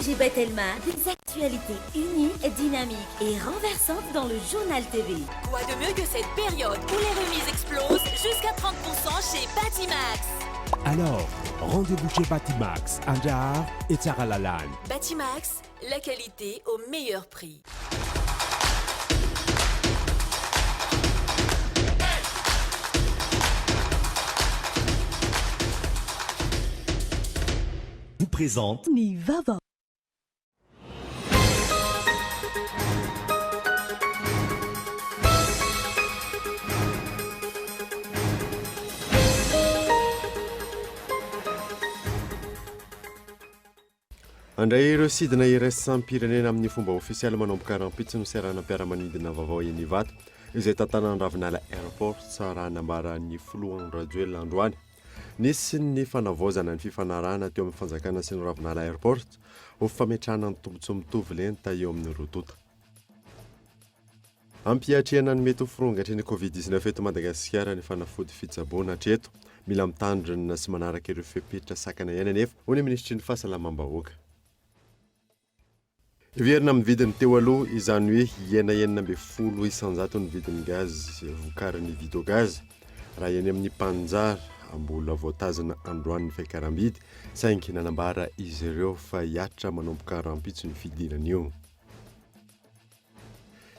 FMG Batelma, des actualités uniques, dynamiques et renversantes dans le Journal TV. Quoi de mieux que cette période où les remises explosent jusqu'à 30% chez Batimax. Alors, rendez-vous chez Batimax, Andraharo et Tsaralalàna. Batimax, la qualité au meilleur prix. Vous présente. Ny vaovao. Handray ireo sidina iraisam-pirenena amin'ny fomba ofisialy manomboka rahampitso ny seranam-piaramanidina vaovao eny Ivato, izay tantanan'ny Ravinala Airports, raha nambaran'ny filoha Andry Rajoelina androany. Nisy ny fanavaozana ny fifanarahana teo amin'ny fanjakana sy ny Ravinala Airports ho fametrahana ny tombontsoa mitovy lenta eo amin'ny roa tonta. Ampiatrehana ny mety ho firongatry ny Covid 19 eto Madagasikara ny fanafody fitsaboana hatreto. Mila mitandrina sy manaraka ireo fepetra sakana ihany anefa, hoy ny minisitry ny Fahasalamam-bahoaka. Hiverina amin'ny vidiny teo aloha, izany hoe hihena 16% ny vidin'ny gaz vokarin'ny Vidogaz. Raha eny amin'ny mpanjara, mbola voatazona androany ny fiakaram-bidy, saingy nanambara izy ireo fa hihatra manomboka rahampitso ny fidinana io.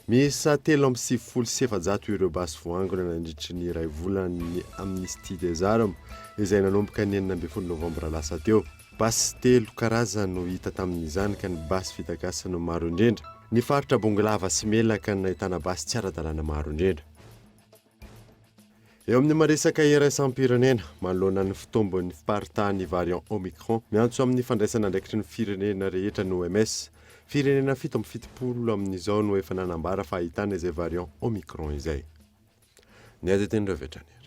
Miisa 493 ireo basy voaangona nandritry ny iray volan'ny Amnistie des Armes izay nanomboka ny 16 novambra lasa teo. Basy telo karazana no hita tamin'izany ka ny basy vita gasy no maro indrindra. Ny faritra Bongolava sy Melaka no nahitana basy tsy ara-dalàna maro indrindra. Eo amin'ny maresaka iraisam-pirenena, manoloana ny fitombon'ny fiparitahan'ny variant Omicron, miantso amin'ny fandraisana andraikitry ny firenena rehetra ny OMS. Firenena 77 amin'izao no efa nanambara fa ahitana izay variant Omicron izay. Ny azy teny ireo avy hatrany ary.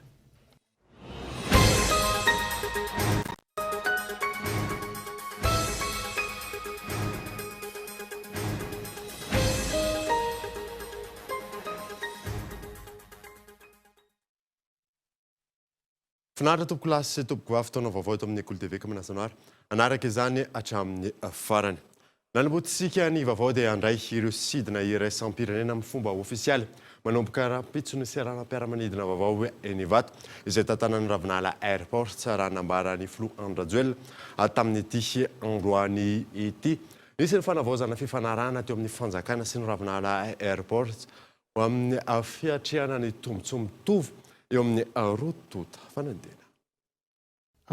Finaritra tompoko lahy sy tompoko vavy fotoana vaovao eto amin'ny Kolo TV ka manasa anao ary hanaraka izany hatramin'ny farany. Nanombohantsika ny vaovao dia handray ireo sidina iraisam-pirenena amin'ny fomba ofisialy manomboka rahampitso ny seranam-piaramanidina vaovao eny Ivato izay tantanan'ny Ravinala Airports raha nambaran'ny filoha Andry Rajoelina tamin'ity androany ity. Nisy ny fanavaozana fifanarahana teo amin'ny fanjakana sy ny Ravinala Airports ho amin'ny fiatrehana ny tombontsoa mitovy eo amin'ny roa tonta. Fanadihadiana.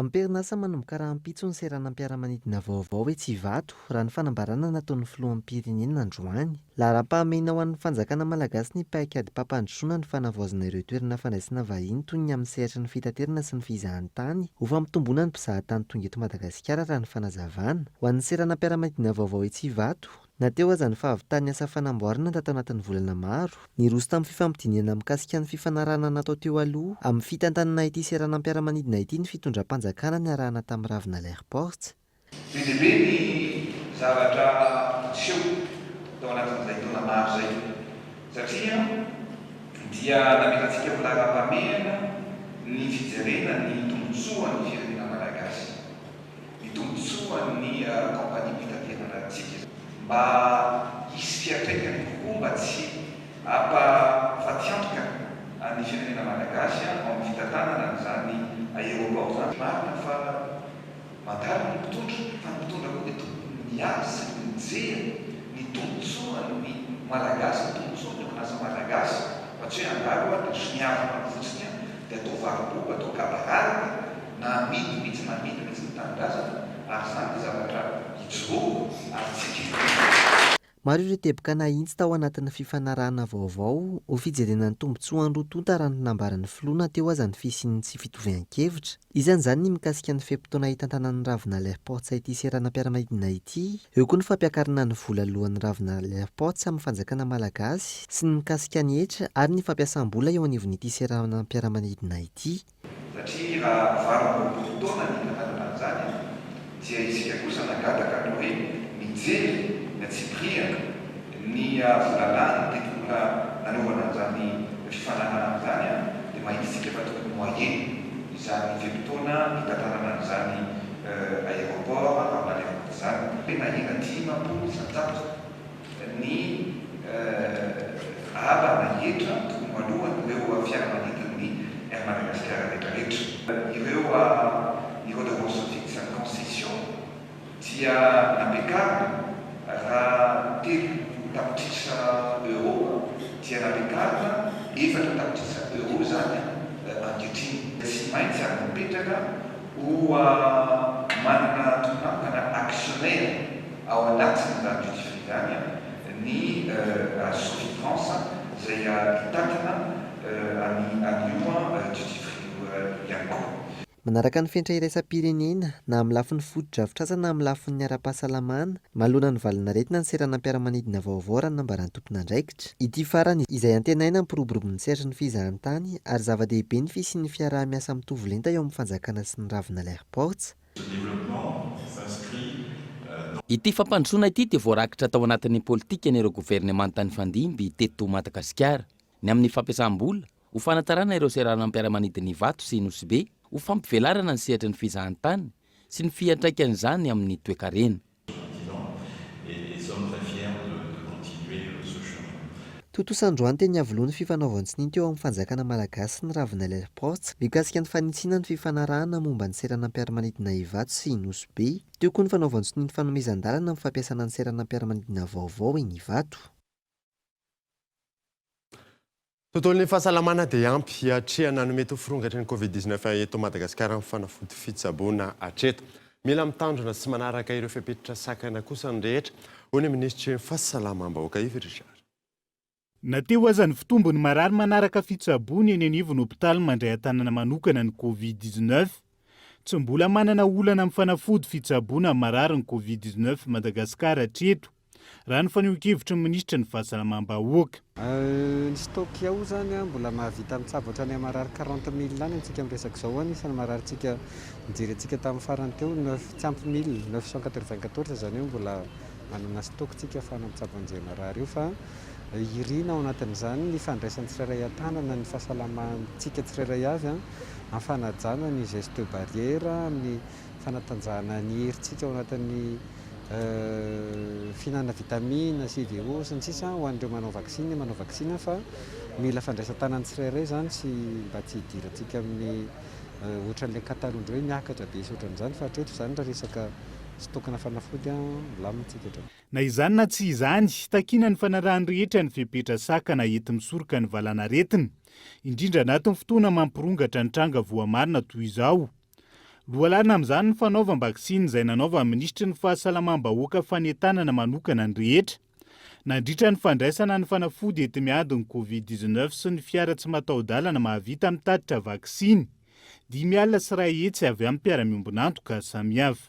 Am-perinasa manomboka rahampitso ny seranam-piaramanidina vaovao etsy Ivato, raha ny fanambarana nataon'ny filoham-pirenena androany. Laharam-pahamehana ho an'ny fanjakana malagasy ny paik'adim-pampandrosoana ny fanavaozana ireo toerana fandraisana vahiny toy ny amin'ny sehatry ny fitaterana sy ny fizahantany ho fampitomboana ny mpizahatany tonga eto Madagasikara raha ny fanazavana. Ho an'ny seranam-piaramanidina vaovao etsy Ivato, Na teo aza ny fahavitan'ny asa fanamboarana tato anatin'ny volana maro, niroso tamin'ny fifampidinihana mikasika ny fifanarahana natao teo aloha amin'ny fitantanana ity seranam-piaramanidina ity ny fitondram-panjakana niarahana tamin'ny Ravinala Airports. Be dia be ny zavatra niseho tao anatin'izay taona maro izay, satria dia nametratsika ho laharam-pahamehana ny fijerena ny tombontsoan'ny firenena malagasy. ny tombontsoan'ny kaompaniam-pitaterana antsika mba hisy fiantraikany kokoa mba tsy hampafatiantoka ny firenena malagasy ao amin'ny fitantanana an'izany aéroport izany. Marina fa mandalo ny mpitondra fa ny mpitondra koa dia tokony miady sy mijery ny tombontsoan'ny malagasy, ny tombontsoan'ny orinasa malagasy fa tsy hoe handalo dia soniavina fotsiny dia atao varoboba, atao gabararaka. Na amidy mihitsy na amidy mihitsy ny tanindrazana ary izany dia zavatra ijoroako ary tsy ekeko. Maro ireo teboka nahitsy tao anatin'ny fifanarahana vaovao ho fijerena ny tombontsoan'ny roa tonta raha ny nambaran'ny filoha na teo aza ny fisian'ny tsy fitovian-kevitra. Isan'izany ny mikasika ny fe-potoana hitantanan'ny Ravinala Airports ity seranam-piaramanidina ity, eo koa ny fampiakarana ny vola aloan'ny Ravinala Airports amin'ny fanjakana malagasy sy ny mikasika ny hetra ary ny fampiasam-bola eo anivon'ity seranam-piaramanidina ity. Satria raha 28 taona ny nitantanana an'izany dia isika kosa nangataka ny hoe mijery ny antsipirihany ny vola lany ny tetibola nanaovana an'izany fifanarahana izany dia mahita isika fa tokony moyenne izany fe-potoana hitantanana an'izany aéroport Ravinala Airport izany. hoe nahena 50% ny haba na hetra tokony ho aloan'ireo fiaramanidin'ny Air Madagascar rehetrarehetra. Ireo ny redevance fixe concession dia nampiakarina raha 3 tapitrisa euros dia nampiakarina 4 tapitrisa euros izany ankehitriny. Tsy maintsy ary mipetraka ho manana tompon'antoka na actionnaire ao anatin'izany duty free izany ny Sofifrance izay hitantana an'io duty free io ihany koa. Manaraka ny fenitra iraisam-pirenena, na amin'ny lafiny fotodrafitrasa na amin'ny lafiny ara-pahasalamana, manoloana ny valanaretina ny seranam-piaramanidina vaovao raha ny nambaran'ny tompon'andraikitra. Ity farany, izay antenaina hampiroborobo ny sehatry ny fizahantany ary zava-dehibe ny fisian'ny fiaraha-miasa mitovy lenta eo amin'ny fanjakana sy ny Ravinala Airports. Ity fampandrosoana ity dia voarakitra tao anatin'ny politikan'ireo governemanta nifandimby teto Madagasikara, ny amin'ny fampiasam-bola ho fanatsarana ireo seranam-piaramanidin'i Ivato sy Nosy Be, ho fampivelarana ny sehatry ny fizahantany sy ny fiantraikan'izany amin'ny toekarena. Tontosa androany teny Iavoloha ny fifanaovan-tsonia teo amin'ny fanjakana malagasy sy ny Ravinala Airports mikasika ny fanitsiana ny fifanarahana momba ny seranam-piaramanidina Ivato sy Nosy Be. Teo koa ny fanaovan-tsonia ny fanomezan-dalana amin'ny fampiasana ny seranam-piaramanidina vaovao eny Ivato. Tontolon'ny fahasalamana dia ampy hiatrehana ny mety ho firongatry ny Covid 19 eto Madagasikara amin'ny fanafody fitsaboana hatreto. Mila mitandrina sy manaraka ireo fepetra sakana kosa ny rehetra, hoy ny minisitry ny Fahasalamam-bahoaka Yves Richard. Na teo aza ny fitombon'ny marary manaraka fitsaboana eny anivon'ny hopitaly mandray an-tanana manokana ny Covid 19, tsy mbola manana olana amin'ny fanafody fitsaboana marary ny Covid 19 Madagasikara hatreto. Raha ny fanehoan-kevitry ny minisitry ny Fahasalamam-bahoaka. Ny stock ao izany mbola mahavita mitsabo hatrany amin'ny marary 40 mille any antsika miresaka izao. Anisan'ny mararintsika nijery antsika tamin'ny farany teo neuf tsy ampy mille, 994, izany hoe mbola manana stock tsika ahafahana mitsabo an'izay marary io, fa irina ao anatin'izany ny fandraisan'ny tsirairay an-tanana ny fahasalamantsika tsirairay avy amin'ny fanajana ny geste barrière, amin'ny fanatanjahana ny herintsika ao anatin'ny fihinanana vitamine C, D, O sy ny sisa ho an'ireo manao vaksiny, manao vaksiny fa mila fandraisan-tanan'ny tsirairay izany sy mba tsy hidirantsika amin'ny ohatran'ilay Catalogne hoe miakatra be sy ohatran'izany, fa hatreto izany raha resaka stock-na fanafody milamina tsika hatreto. Na izany na tsy izany, takiana ny fanarahan'ny rehetra ny fepetra sakana enti-misoroka ny valanaretina, indrindra anatin'ny fotoana mampirongatra ny tranga voamarina toy izao. Lohalalana amin'izany ny fanaovam-baksiny izay nanaovan'ny minisitry ny Fahasalamam-bahoaka fanentanana manokana ny rehetra. Nandritra ny fandraisana ny fanafody enti-miady ny Covid 19 sy ny fiara tsy mataho-dalana mahavita mitatitra vaksiny 105 avy amin'ny mpiara-miombon'antoka samihafa.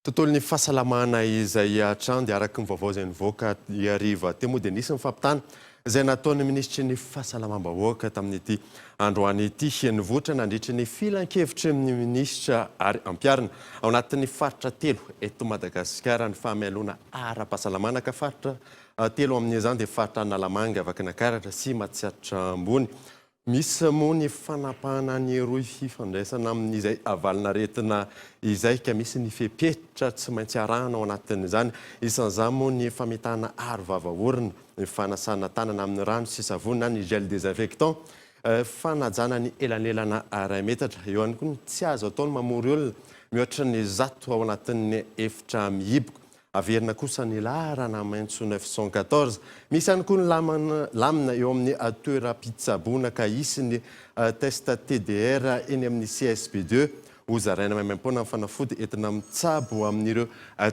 Tontolon'ny fahasalamana izay hatrany dia araka ny vaovao izay nivoaka hariva teo moa dia nisy ny fampitana izay nataon'ny minisitry ny fahasalamam-bahoaka tamin'ity androany ity. Nivoitra nandritry ny filankevitry ny minisitra ary ampiharina ao anatin'ny faritra telo eto Madagasikara ny fahamailoana ara-pahasalamana ka faritra telo amin'izany dia faritra Analamanga, Vakinankaratra sy Matsiatra Ambony. Misy moa ny fanapahana ny rohy fifandraisana amin'izay valin'aretina izay ka misy ny fepetra tsy maintsy arahana ao anatin'izany. Isan'izany moa ny fametahana aro vava orona, ny fanasana tanana amin'ny rano sy savony na ny gel désinfectant, fanajana ny elanelana iray metatra. Eo ihany koa ny tsy azo atao ny mamory olona mihoatra ny 100 ao anatin'ny efitra mihiboka. Averina kosa ny laharana maitso 914. Misy ihany koa ny lamina eo amin'ny toeram-pitsaboana ka hisy ny test TDR eny amin'ny CSB deux. Hozaraina maimaimpoana ny fanafody entina mitsabo amin'ireo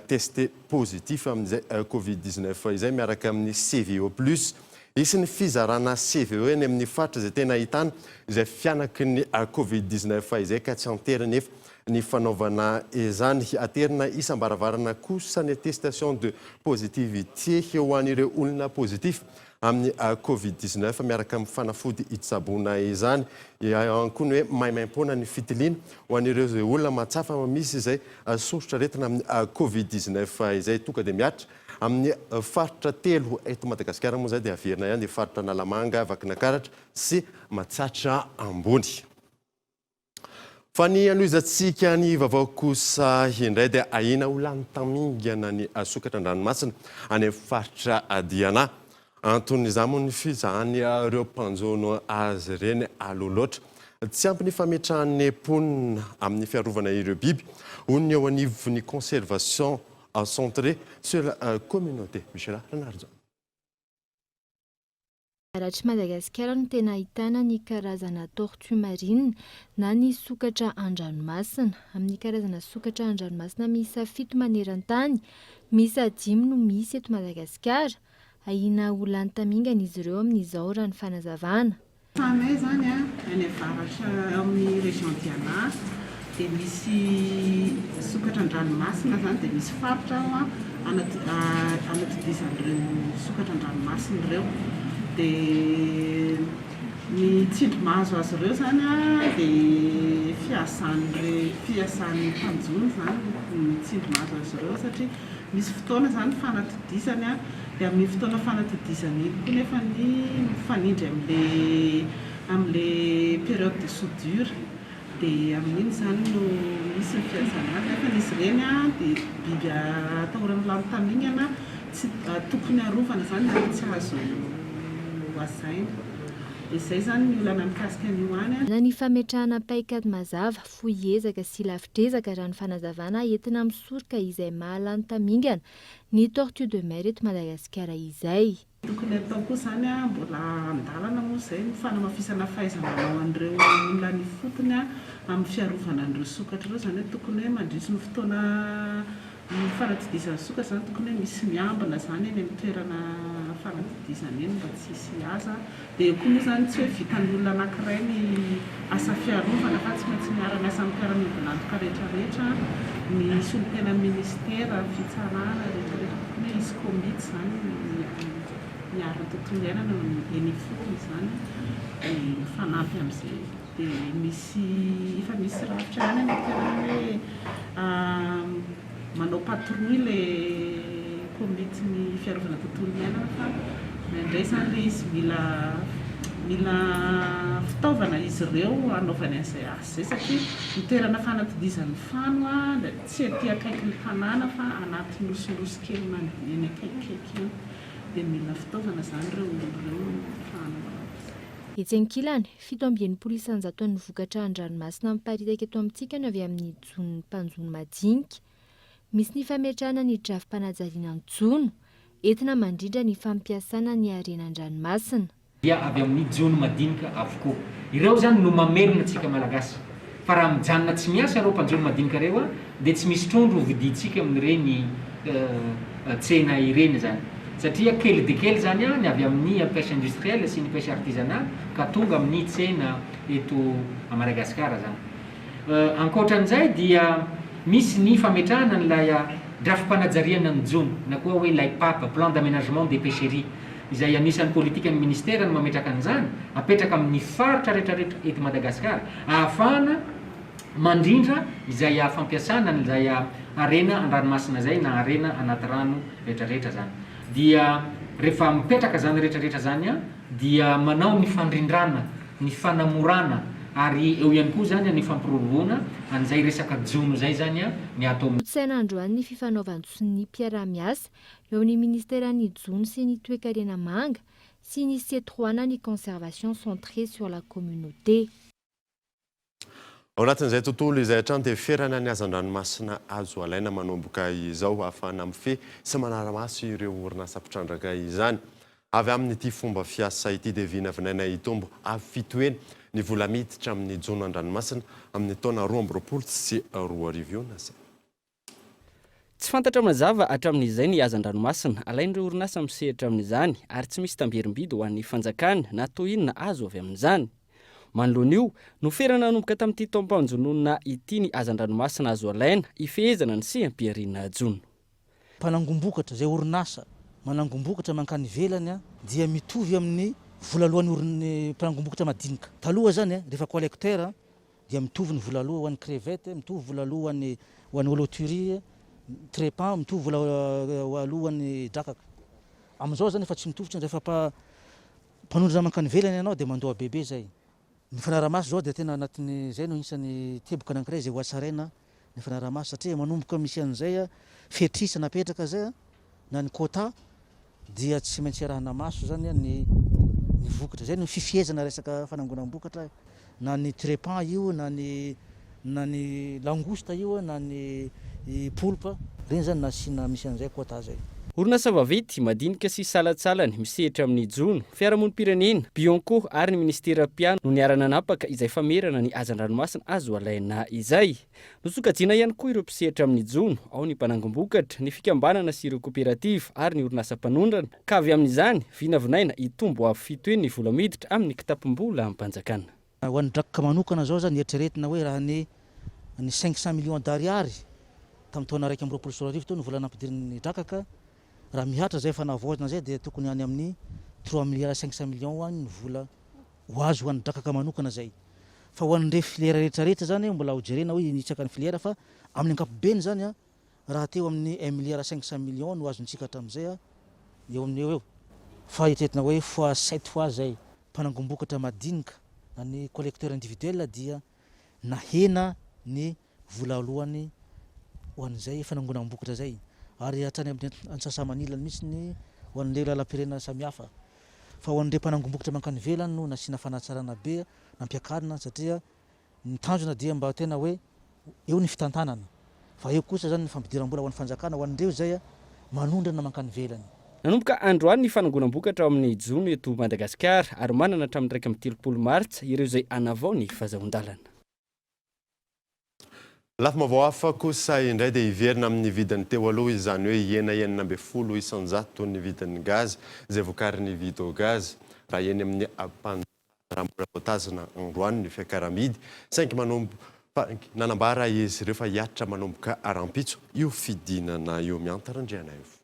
testé positif amin'izay Covid 19 izay miaraka amin'ny CVO plus. Hisy ny fizarana CVO eny amin'ny faritra izay tena ahitana izay fihanaky ny Covid 19 izay ka tsy antery nefa ny fanaovana izany. Aterina isam-baravarana kosa ny attestation de positivité ho an'ireo olona positif amin'ny Covid 19 miaraka amin'ny fanafody hitsaboana izany. Eo ihany koa ny hoe maimaimpoana ny fitiliana ho an'ireo izay olona mahatsapa fa misy izay soritr'aretina amin'ny Covid 19 izay. Tonga dia mihatra amin'ny faritra telo eto Madagasikara moa izay dia averina ihany dia faritra Analamanga, Vakinankaratra sy Matsiatra Ambony. Fa ny hanohizantsika ny vaovao kosa indray dia ahiana ho lany tamingana ny sokatra an-dranomasina any amin'ny faritra Diana. Anton'izany moa ny fizahan'ireo mpanjono azy ireny aloha loatra. Tsy ampy ny fametrahan'ny mponina amin'ny fiarovana ireo biby, hoy ny eo anivon'ny Conservation Centrée sur la Communauté. Michela Ranarijaona. Avaratr'i Madagasikara no tena ahitana ny karazana tortue marine na ny sokatra an-dranomasina. Amin'ny karazana sokatra an-dranomasina miisa fito maneran-tany, miisa dimy no misy eto Madagasikara. Ahiana ho lany tamingana izy ireo amin'izao raha ny fanazavana. Tanay izany any avaratra ao amin'ny région Diana dia misy sokatra an-dranomasina izany dia misy faritra ao anatodizan'ireo sokatra an-dranomasina ireo. Dia ny tsindry mahazo azy ireo izany dia fihazan'ireo fihazan'ny mpanjono izany ny tsindry mahazo azy ireo satria misy fotoana izany fanatodizany dia amin'iny fotoana fanatodizana iny koa nefa ny mifanindry amin'ilay amin'ilay période de soudure dia amin'iny izany no misy ny fihazana azy nefa izy ireny dia biby atahorana lany tamingana tsy tokony arovana izany ary tsy azo hazaina dia izay izany ny olana mikasika an'io any. Na ny fametrahana paikady mazava, fohy ezaka sy lavitr'ezaka raha ny fanazavana entina misoroka izay mahalany tamingana ny tortue de mer eto Madagasikara izay. Tokony hatao koa izany, mbola an-dalana moa izay, ny fanamafisana fahaiza-manao an'ireo olona any ifotony amin'ny fiarovana an'ireo sokatra ireo, izany hoe tokony hoe mandritry ny fotoana fanatodizan'ny sokatra izany tokony hoe misy miambina izany eny amin'ny toerana fanatodizana eny mba tsy hisy haza. Dia eo koa moa izany tsy hoe vitan'ny olona anankiray ny asa fiarovana fa tsy maintsy miara-miasa amin'ny mpiara-miombon'antoka rehetra rehetra, ny solontenan'ny minisitera, ny fitsarana, rehetra rehetra. Tokony hoe hisy komity izany miaro ny tontolo iainana eny ifotony izany dia mifanampy amin'izay. Dia misy, efa misy rafitra ihany any an-toerana hoe manao patrouille ilay komitin'ny fiarovana tontolo iainana fa indraindray izany ilay izy mila mila fitaovana izy ireo hanaovany an'izay asa izay satria ny toerana fanatodizan'ny fano dia tsy aty akaikin'ny tanàna fa anaty nosinosy kely manodidina eny akaikikaiky eny dia mila fitaovana izany ireo olona ireo ahafahana manao azy. Etsy ankilany, 67 isan-jaton'ny vokatra an-dranomasina miparitaka eto amintsika no avy amin'ny jonon'ny mpanjono madinika. Misy ny fametrahana ny drafi-panajariana ny jono, entina mandrindra ny fampiasana ny harena an-dranomasina. Dia avy amin'ny jono madinika avokoa. Ireo izany no mamelona antsika Malagasy. Fa raha mijanona tsy miasa ireo mpanjono madinika ireo dia tsy misy trondro ho vidintsika amin'ireny tsena ireny izany. Satria kely dia kely izany ny avy amin'ny pêche industrielle sy ny pêche artisanale ka tonga amin'ny tsena eto Madagasikara izany. Ankoatra an'izay dia misy ny fametrahana an'ilay drafi-panajariana ny jono na koa hoe ilay PAP, Plan d'Aménagement des Pêcheries, izay anisan'ny politikan'ny ministera ny mametraka an'izany, apetraka amin'ny faritra rehetrarehetra eto Madagasikara ahafahana mandrindra izay fampiasana an'izay harena an-dranomasina izay na harena anaty rano rehetrarehetra izany. Dia rehefa mipetraka izany rehetrarehetra izany dia manao ny fandrindrana ny fanamorana ary eo ihany koa izany ny fampiroboroboana an'izay resaka jono izay izany ny ato amin'ny. Tontosaina androany ny fifanaovan-tsoniam-piaraha-miasa eo amin'ny Ministeran'ny Jono sy ny Toekarena Manga sy ny C-trois na ny Conservation Centrée sur la Communauté. Ao anatin'izay tontolo izay hatrany dia ferana ny hazandranomasina azo alaina manomboka izao ahafahana mifehy sy manara-maso ireo orinasa mpitrandraka izany. Avy amin'ity fomba fiasa ity dia vinavinaina hitombo avo fito heny ny vola miditra amin'ny jono an-dranomasina amin'ny taona 2022 io na izay. Tsy fantatra mazava hatramin'izay ny hazan-dranomasina alain'ireo orinasa misehatra amin'izany ary tsy misy tamberim-bidy ho an'ny fanjakana na toy inona azo avy amin'izany. Manoloana io, noferana nanomboka tamin'ity taom-panjonoana ity ny hazan-dranomasina azo alaina hifehezana ny seha-pihariana jono. Mpanangom-bokatra, izay orinasa manangom-bokatra mankany ivelany dia mitovy amin'ny vola aloan'ny orin mpanangom-bokatra madinika. Taloha izany rehefa collecteur dia mitovy ny vola aloa ho an'ny crevette, mitovy vola aloa ho an'ny ho an'ny holothurie, trépan, mitovy vola aloa ho an'ny drakaka. Amin'izao izany efa tsy mitovy intsony, rehefa mpa mpanondrana mankany ivelany ianao dia mandoa bebe izay. Ny fanarahamaso izao dia tena anatin'ny, izay no isan'ny teboka anankiray izay hohatsaraina ny fanarahamaso satria manomboka misy an'izay fetr'isa napetraka izay na ny quota dia tsy maintsy arahana maso izany ny ny vokatra. Izay no fifehezana resaka fanangonam-bokatra na ny trepan io na ny na ny langouste io na ny poulpe, ireny izany nasiana misy an'izay quota izay. Orinasa vaventy, madinika sy salantsalany, misehatra amin'ny jono, fiarahamonim-pirenena, Bianco ary ny minisitera mpiahy no niara-nanapaka izay famerana ny hazan-dranomasina azo alaina izay. Nosokajiana ihany koa ireo mpisehatra amin'ny jono, ao ny mpanangom-bokatra, ny fikambanana sy ireo koperativa ary ny orinasa mpanondrana, ka avy amin'izany, vinavinaina hitombo avo fitoeny ny vola miditra amin'ny kitapom-bolam-panjakana. Ho an'ny drakaka manokana izao izany eritreretina hoe raha ny ny 500 millions d'ariary tamin'ny taona 2021 teo ny vola nampidirin'ny drakaka, raha mihatra izay fanavaozana izay dia tokony any amin'ny trois milliards 500 millions any ny vola ho azo ho an'ny drakaka manokana izay. Fa ho an'ireo filière rehetra rehetra izany mbola ho jerena hoe isaka ny filière fa amin'ny ankapobeny izany raha teo amin'ny un milliard 500 millions no azontsika hatramin'izay eo amin'ny eo eo. Fa eritreretina hoe fois sept fois izay. Mpanangom-bokatra madinika na ny collecteur individuel dia nahena ny vola aloany ho an'izay fanangonam-bokatra izay ary hatrany amin'ny antsasamanilany mihitsy ny ho an'ireo lalam-pirenena samihafa. Fa ho an'ireo mpanangom-bokatra mankany ivelany no nasiana fanatsarana be nampiakarina satria ny tanjona dia mba tena hoe eo ny fitantanana fa eo kosa izany ny fampidiram-bola ho an'ny fanjakana ho an'ireo izay manondrana mankany ivelany. Nanomboka androany ny fanangonam-bokatra ao amin'ny jono eto Madagasikara ary manana hatramin'ny 31 martsa ireo izay hanavao ny fazahoan-dalana. Lafim-baovao hafa kosa indray dia hiverina amin'ny vidiny teo aloha izany hoe hihena 16% ny vidin'ny gaz izay vokarin'ny Vidogaz raha eny amin'ny mpanjaka raha mbola voatazona androany ny fiakaram-bidy saingy manomboka nanambara izy ireo fa hihatra manomboka rahampitso io fidinana io. Mianta Randrianaivo.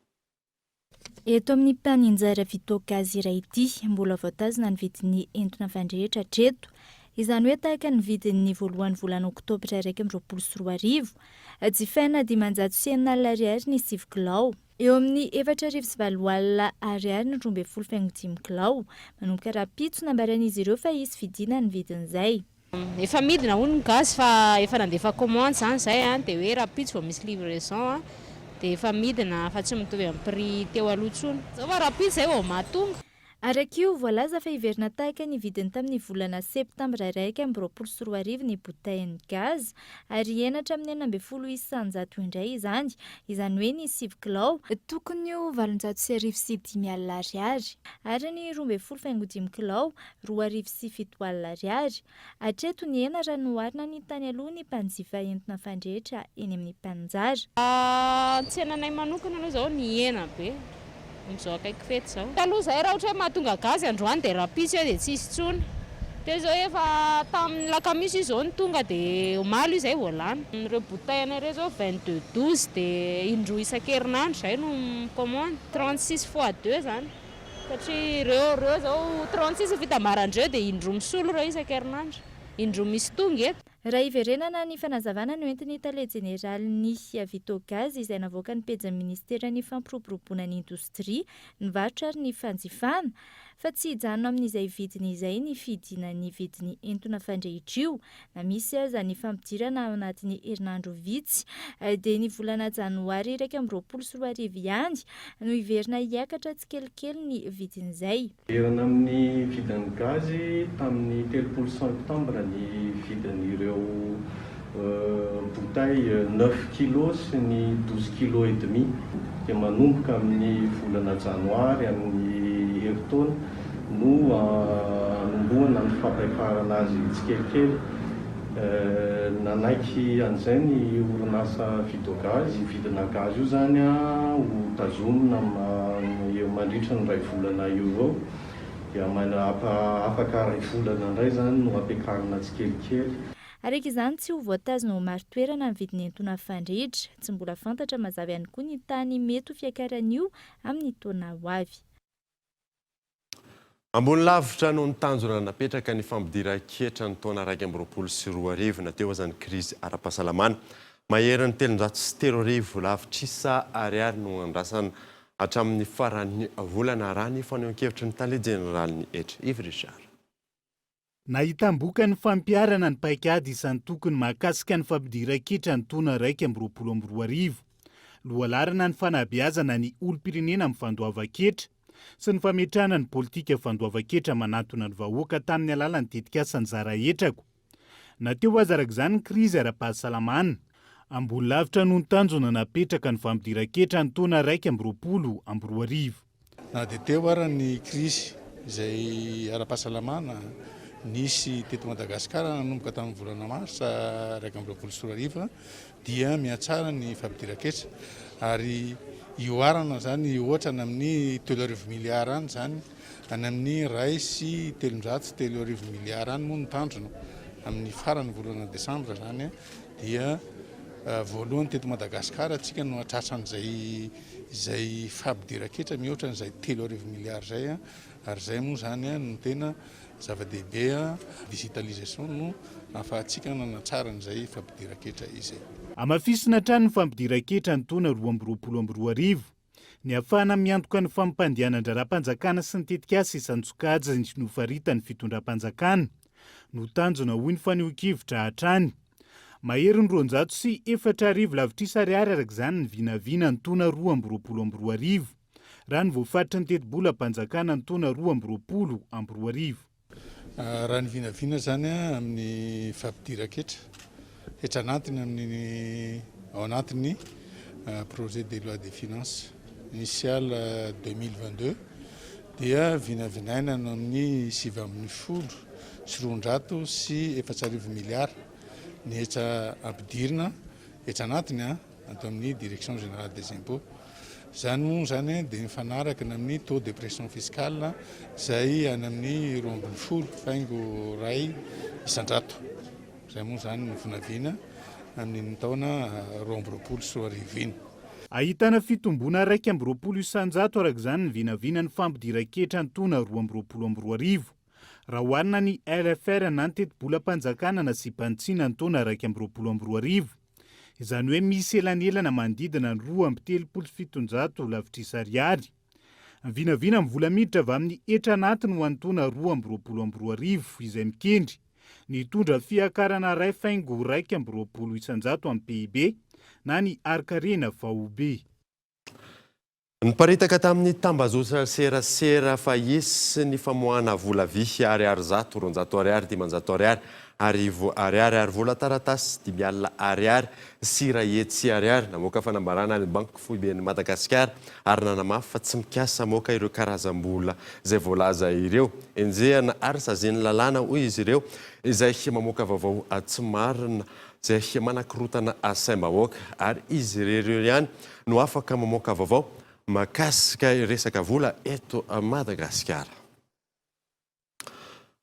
Eto amin'ny mpaninjara Vitogaz iray ity, mbola voatazona ny vidin'ny entona fandrehitra hatreto. Izany hoe tahaka ny vidin'ny voalohan'ny volana oktobra 2021. Jifaina 605 ariary ny sivy kilao. Eo amin'ny 4800 ariary ny 12 faingo dimy kilao. Manomboka rahampitso, nambaran'izy ireo fa hisy fidinana ny vidin'izay. Efa midina hono ny gaz fa efa nandefa commande zany zay an, de hoe rahampitso vao misy livraison an, de efa midina fa tsy mitovy amin'ny prix teo aloha intsony. Zao fa rahampitso zay vao mahatonga. Araka io, voalaza fa hiverina tahaka ny vidiny tamin'ny volana septambra 2021 ny bouteille-n'ny gaz, ary hihena hatramin'ny 16% indray izany, izany hoe ny sivy kilao, tokony ho 1850 ariary, ary ny 12 faingo dimy kilao, 2700 ariary. Hatreto nihena raha noharina ny tany aloha ny mpanjifa entina fandrehitra eny amin'ny mpaninjara. Ny tsenanay manokana aloha izao nihena be amin'izao akaiky fety izao. Taloha izahay raha ohatra hoe mahatonga gaz androany dia rahampitso eo dia tsy hisy intsony. Teo izao efa tamin'ny lakamisy io izao no tonga dia omaly io izay vao lany. Ireo bouteille anay ireo izao 22 12 dia indroa isan-kerinandro izahay no mi-commande. 36 fois deux izany. Satria ireo ireo izao 36 ny fitambaran-dreo dia indroa misolo ireo isan-kerinandro. Indroa misy tonga eto. Raha hiverenana ny fanazavana noentin'ny tale jeneralin'ny Vitogaz izay navoakan'ny pejin'ny minisiteran'ny fampiroboroboana ny indostria, ny varotra ary ny fanjifana, fa tsy hijanona amin'izay vidiny izay ny fidinan'ny vidin'ny entona fandrehitra io na misy aza ny fampidirana ao anatin'ny herinandro vitsy dia ny volana janoary 2021 ihany no hiverina hiakatra tsikelikely ny vidin'izay. Hiverina amin'ny vidin'ny gazy tamin'ny 30 septambra ny vidin'ireo bouteille neuf kilos sy ny douze kilos et demi dia manomboka amin'ny volana janoary amin'ny herintaona no hanombohana ny fampiakarana azy tsikelikely. Nanaiky an'izay ny orinasa Vidogaz. Io vidina gaz io izany ho tazomina eo mandritra ny iray volana eo ho eo dia afaka iray volana indray izany no hampiakarina tsikelikely. Araka izany, tsy ho voatazona ho marin-toerana ny vidin'entona fandrehitra. Tsy mbola fantatra mazava ihany koa ny tany mety ho fiakaran'io amin'ny taona ho avy. Ambony lavitra noho ny tanjona napetraka ny fampidiran-ketra ny taona 2021 na teo aza ny krizy ara-pahasalamana. Maherin'ny 3300 lavitrisa ariary no andrasana hatramin'ny faran'ny volana, raha ny fanehoan-kevitry ny tale jeneralin'ny hetra, Yves Richard. Nahitam-bokany ny fampiharana ny paikady isan-tokony mahakasika ny fampidiran-ketra ny taona 2021. Lohalaharana ny fanabeazana ny olom-pirenena amin'ny fandoavan-ketra sy ny fametrahana ny politika fandoavan-ketra manantona ny vahoaka tamin'ny alalan'ny tetikasa Nizara Hetrako. Na teo aza araka izany ny krizy ara-pahasalamana, ambony lavitra noho ny tanjona napetraka ny fampidiran-ketra ny taona 2021. Na dia teo ara ny krizy izay ara-pahasalamana nisy teto Madagasikara nanomboka tamin'ny volana marsa 2021 dia mihatsara ny fampidiran-ketra ary ihoarana izany hihoatra any amin'ny 3000 miliara any izany, any amin'ny 301 30 miliara any moa no tanjona amin'ny faran'ny volana desambra izany dia voalohany teto Madagasikara tsika no hahatratra an'izay izay fampidiran-ketra mihoatra an'izay 3000 miliara izay ary izay moa izany no tena zava-dehibe, digitalisation no ahafahantsika nanatsara an'izay fampidiran-ketra izay. Hamafisina hatrany ny fampidiran-ketra ny taona 2022. Ny ahafahana miantoka ny fampandehanan-draharaham-panjakana sy ny tetikasa isan-tsokajiny nofaritan'ny fitondram-panjakana no tanjona hoy ny fanehoan-kevitra hatrany. Maherin'ny 4200 lavitrisa ariary araka izany ny vinavina ny taona 2022, raha ny voafaritry ny tetibolam-panjakana ny taona 2022. Raha ny vinavina izany amin'ny fampidiran-ketra, hetra anatiny amin'ny ao anatin'ny projet de loi de finances initial 2022 dia vinavinaina any amin'ny 219 miliara ny hetra ampidirina, hetra anatiny ato amin'ny Direction Générale des Impôts. Izany moa izany dia mifanaraka ny amin'ny taux de pression fiscale izay any amin'ny 12.1%. Izay moa izany no vinavina amin'iny taona 2022 iny. Ahitana fitomboana 21% araka izany ny vinavinan'ny fampidiran-ketra ny taona 2022. Raha oharina ny LFR na ny tetibolam-panjakana nasiam-panitsiana ny taona 2021, izany hoe misy elanelana manodidina ny 732 lavitrisa ariary. Ny vinavina amin'ny vola miditra avy amin'ny hetra anatiny ho an'ny taona 2022 izay mikendry ny hitondra fiakarana 1.21% amin'ny PIB na ny harin-karena faobe. Niparitaka tamin'ny tambazotra serasera fa hisy ny famoahana vola vy ariary 100, 200 ariary, 500 ariary, 1000 ariary ary vola taratasy 50 ariary sy 100 ariary. Namoaka fanambarana ny Banky Foiben'i Madagasikara ary nanamafy fa tsy mikasa hamoaka ireo karazam-bola izay voalaza ireo. Enjehina ary sazian'ny lalàna, hoy izy ireo, izay mamoaka vaovao tsy marina izay manakorotana saim-bahoaka ary izy irery ihany no afaka mamoaka vaovao mahakasika resaka vola eto Madagasikara.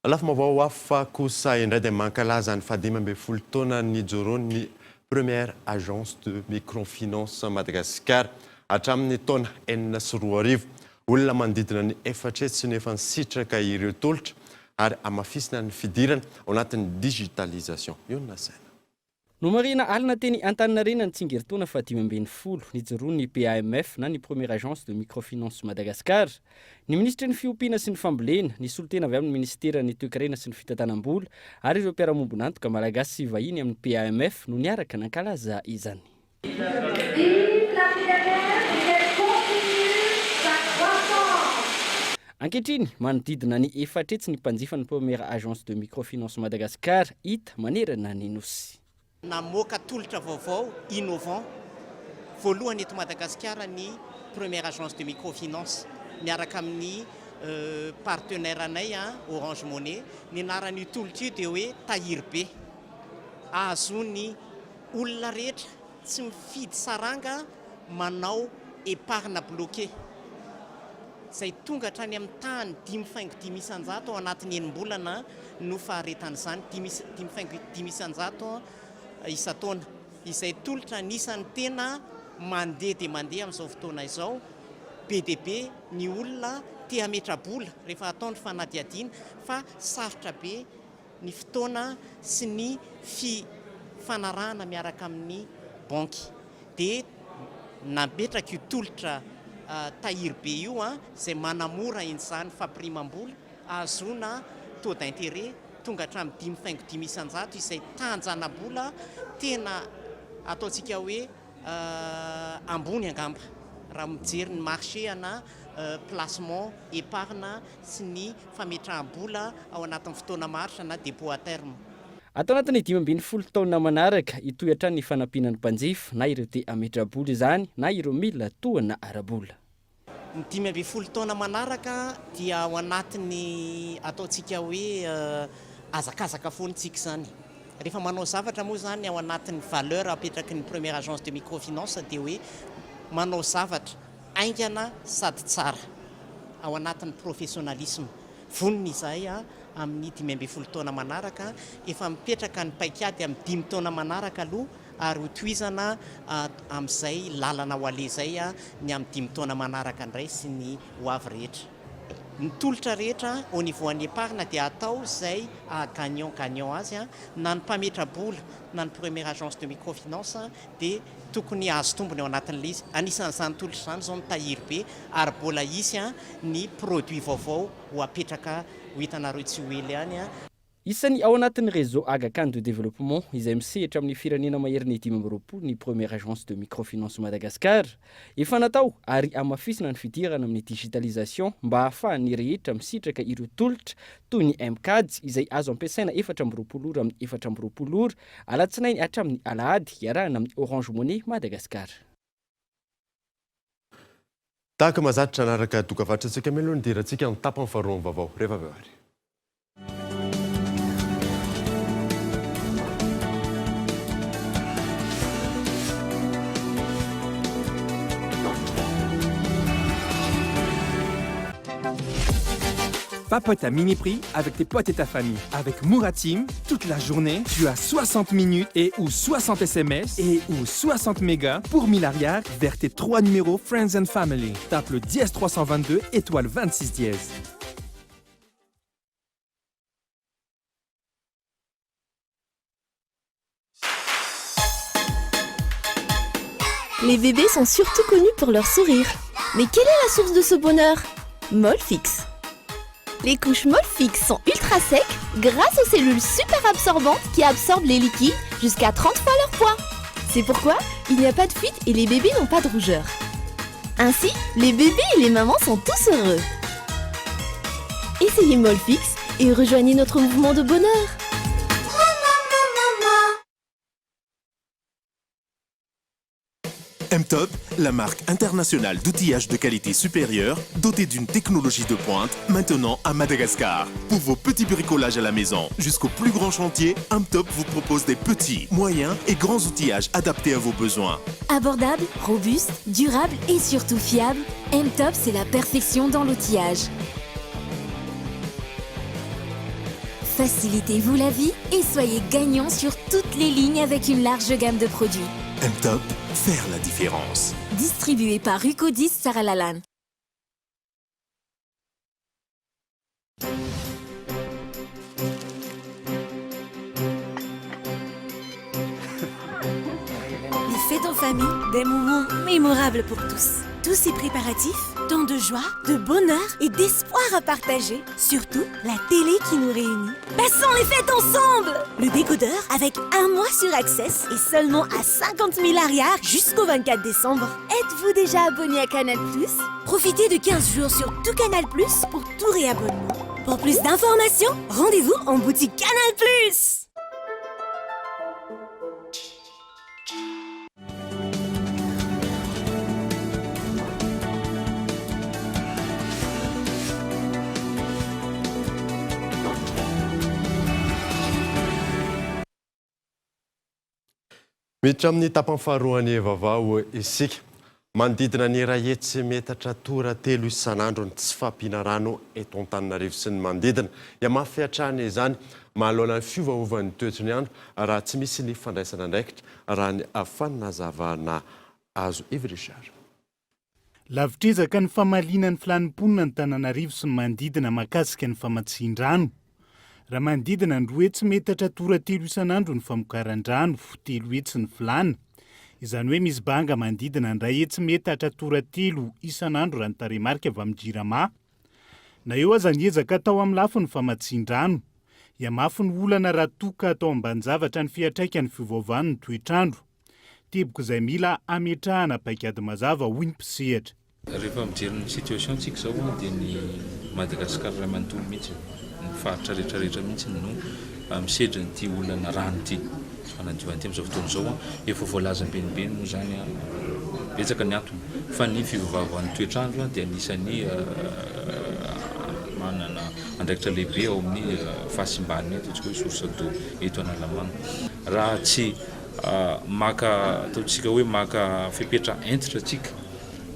Lafim-baovao hafa kosa indray dia mankalaza ny faha-15 taona nijoroan'ny Première Agence de Microfinance Madagascar hatramin'ny taona 2006. Olona manodidina ny 400 no efa nisitraka ireo tolotra ary hamafisina ny fidirana ao anatin'ny digitalisation. Io no nasaina. Nomarihina alina teny Antaninarenina ny tsingerin-taona faha-15 nijoroan'ny PAMF na ny Première Agence de Microfinance Madagascar. Ny minisitry ny Fiompiana sy ny Fambolena, ny solontena avy amin'ny minisiteran'ny Toekarena sy ny Fitantanam-bola ary ireo mpiara-mombon'antoka malagasy sy vahiny amin'ny PAMF no niaraka nankalaza izany. Vive la PMF et qu'elle continue sa croissance! Ankehitriny, manodidina ny 400 ny mpanjifan'ny Première Agence de Microfinance Madagascar hita manerana ny Nosy. Namoaka tolotra vaovao innovant voalohany eto Madagasikara ny Première Agence de Microfinance miaraka amin'ny partenaire anay Orange Money. Ny anaran'io tolotra io dia hoe Tahiry Be. Ahazoan'ny Olona rehetra tsy mifidy saranga manao épargne bloquée izay tonga hatrany amin'ny tahany 5,5% ao anatin'ny enim-bolana no faharetan'izany, 5,5% isan-taona, izay tolotra anisan'ny tena mandeha dia mandeha amin'izao fotoana izao. Be dia be ny olona te hametra-bola rehefa atao ny fanadihadiana fa sarotra be ny fotoana sy ny fifanarahana miaraka amin'ny banky dia nametraka io tolotra tahiry be io izay manamora izany fampirimam-bola ahazoana taux d'intérêt tonga. tonga hatramin'ny 5,5% izay tahan-janabola tena ataontsika hoe ambony angamba raha mijery ny marché ana placement, épargne sy ny fametraham-bola ao anatin'ny fotoana maharitra na dépôt à terme. Ato anatin'ny 15 taona manaraka, hitohy hatrany ny fanampiana ny mpanjifa, na ireo te hametra-bola izany na ireo mila tohana ara-bola. Ny 15 taona manaraka dia ao anatin'ny ataontsika hoe hazakazaka foana isika izany. Rehefa manao zavatra moa izany ao anatin'ny valeur apetraky ny première agence de microfinance dia hoe manao zavatra haingana sady tsara ao anatin'ny professionnalisme. Vonona izahay amin'ny 15 taona manaraka, efa mipetraka ny paikady amin'ny dimy taona manaraka aloha ary hotohizana amin'izay lalana ho aleha izay ny amin'ny dimy taona manaraka indray sy ny ho avy rehetra. Ny tolotra rehetra au niveau an'ny épargne dia atao izay haha gagnant gagnant azy, na ny mpametra-bola na ny première agence de microfinance dia tokony hahazo tombony ao anatin'ilay izy. Anisan'izany tolotra izany izao ny tahiry be ary mbola hisy ny produit vaovao ho apetraka ho hitanareo tsy ho ela any. Isan'ny ao anatin'ny réseau Aga Khan de Développement izay misehatra amin'ny firenena maherin'ny 25 ny Première Agence de Microfinance Madagascar. Efa natao ary hamafisina ny fidirana amin'ny digitalisation mba hahafahan'ny rehetra misitraka ireo tolotra toy ny M-Kajy izay azo ampiasaina 24 ora amin'ny 24 ora, alatsinainy hatramin'ny alahady, iarahana amin'ny Orange Money Madagascar. Tahaka mahazatra, hanaraka dokavarotra antsika mialoha ny hidirantsika ny tapany faharoan'ny vaovao rehefa avy eo ary. Papote à mini prix avec tes potes et ta famille. Avec Mouratim, toute la journée, tu as 60 minutes et ou 60 SMS et ou 60 mégas pour 1000 arrière vers tes trois numéros Friends and Family. Tape le dièse 322 étoile 26 dièse. Les bébés sont surtout connus pour leur sourire. Mais quelle est la source de ce bonheur Molfix. Les couches Molfix sont ultra secs grâce aux cellules super absorbantes qui absorbent les liquides jusqu'à 30 fois leur poids. C'est pourquoi il n'y a pas de fuite et les bébés n'ont pas de rougeur. Ainsi, les bébés et les mamans sont tous heureux. Essayez Molfix et rejoignez notre mouvement de bonheur. M-Top, la marque internationale d'outillage de qualité supérieure, dotée d'une technologie de pointe, maintenant à Madagascar. Pour vos petits bricolages à la maison, jusqu'au plus grand chantier, M-Top vous propose des petits, moyens et grands outillages adaptés à vos besoins. Abordable, robuste, durable et surtout fiable, M-Top c'est la perfection dans l'outillage. Facilitez-vous la vie et soyez gagnant sur toutes les lignes avec une large gamme de produits. M-Top, faire la différence. Distribué par Rucodis Saralalan. Les fêtes en famille, des moments mémorables pour tous. Tous ces préparatifs, tant de joie, de bonheur et d'espoir à partager. Surtout, la télé qui nous réunit. Passons les fêtes ensemble Le décodeur avec un mois sur Access et seulement à 50 000 arrières jusqu'au 24 décembre. Êtes-vous déjà abonné à Canal+. Profitez de 15 jours sur tout Canal+, pour tout réabonnement. Pour plus d'informations, rendez-vous en boutique Canal+. Miditra amin'ny tapany faharoan'ny vaovao isika. Manodidina ny 100 metatra tora telo isan'andro ny tsy fahampiana rano eto Antananarivo sy ny manodidina. Hihamafy hatrany izany manoloana ny fiovaovan'ny toetry ny andro raha tsy misy ny fandraisana andraikitra, raha ny fanazavana azo. Yves Richard. Lavitr'ezaka ny famaliana ny filàn'ny mponina Antananarivo sy ny manodidina mahakasika ny famatsian-drano. Raha manodidina ny 200 metatra tora telo isan'andro ny famokaran-drano, 300 ny filàna. Izany hoe misy banga manodidina ny 100 metatra tora telo isan'andro raha ny tarehimarika avy amin'ny Jirama. Na eo aza ny ezaka atao amin'ny lafiny famatsian-drano. Hihamafy ny olana raha toa ka atao ambanin-javatra ny fiantraikan'ny fiovaovan'ny toetr'andro. Teboka izay mila hametrahana paikady mazava, hoy ny mpisehatra. Rehefa mijery ny situation tsika izao dia ny Madagascar iray manontolo mihitsy, ny faritra rehetra rehetra mihitsy no misedra an'ity olana rano ity, fanadiovana ity amin'izao fotoana izao. Efa voalaza be ny be moa izany, betsaka ny antony fa ny fivavavan'ny toetr'andro dia anisan'ny manana andraikitra lehibe ao amin'ny fahasimban'ny ataontsika hoe source d'eau eto Analamanga. Raha tsy maka ataontsika hoe maka fepetra hentitra tsika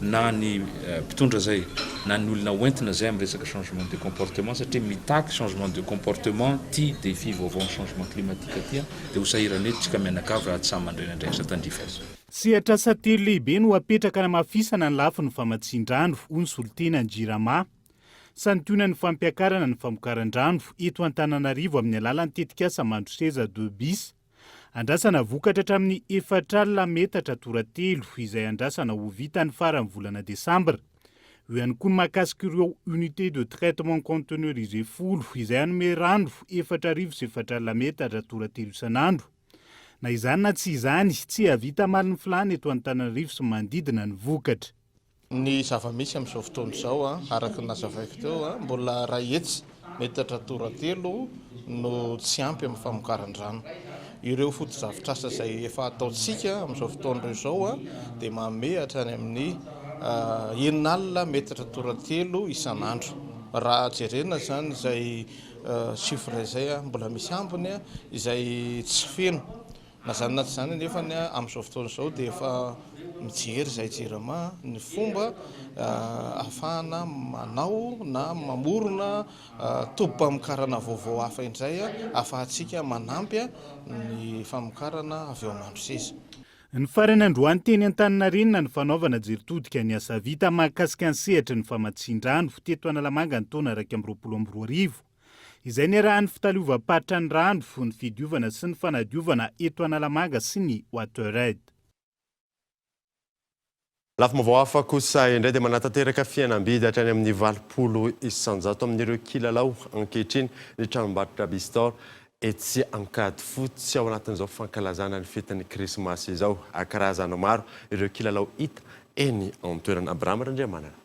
na ny mpitondra zay na ny olona hoentina zay amin'ny resaka changement de comportement satria mitaky changement de comportement ty défi vaovao ny changement climatique ty dia ho sahirana eto tsika mianakavy raha tsy samy mandray ny andraikitra tandrify azy. Sehatr'asa telo lehibe no apetraka hanamafisana ny lafiny famatsian-drano, hoy ny solontenan'ny Jirama. Santionan'ny fampiakarana ny famokaran-drano eto Antananarivo amin'ny alalan'ny tetikasa Mandroseza deux bis. Andrasana vokatra hatramin'ny efatr'alina metatra toratelo izay andrasana ho vita ny faran'ny volana desambra. Eo ihany koa ny mahakasika ireo unité de traitement conteneurisé folo izay hanome rano 4400 metatra toratelo isan'andro. Na izany na tsy izany, tsy hahavita hamaly ny filàna eto Antananarivo sy manodidina ny vokatra. Ny zava-misy amin'izao fotoana izao, araka ny nazavaiko teo, mbola iray hetsy metatra toratelo no tsy ampy amin'ny famokaran-drano. Ireo fotodrafitrasa izay efa ataontsika amin'izao fotoana ireo izao dia manome hatrany amin'ny enina alina metatra toratelo isan'andro. Raha jerena izany izay chiffre izay, mbola misy ambiny izay tsy feno. Na izany na tsy izany anefa amin'izao fotoana izao dia efa mijery izahay Jirama ny fomba ahafahana manao na mamorona tobim-pamokarana vaovao hafa indray ahafahantsika manampy ny famokarana avy eo Mandroseza. Ny farany androany teny Antaninarenina ny fanaovana jery todika ny asa vita mahakasika ny sehatry ny famatsian-drano teto Analamanga ny taona 2021. Izay niarahan'ny fitaleovam-paritra ny rano, ny fidiovana sy ny fanadiovana eto Analamanga sy ny WaterAid. Lafim-baovao hafa kosa indray dia manatanteraka fihenam-bidy hatrany amin'ny 80% amin'ireo kilalao ankehitriny ny tranombarotra Bistore etsy Ankadifotsy ao anatin'izao fankalazana ny fetin'ny krismasy izao. Karazany maro ireo kilalao hita eny an-toerana. Abraham Randriamanana.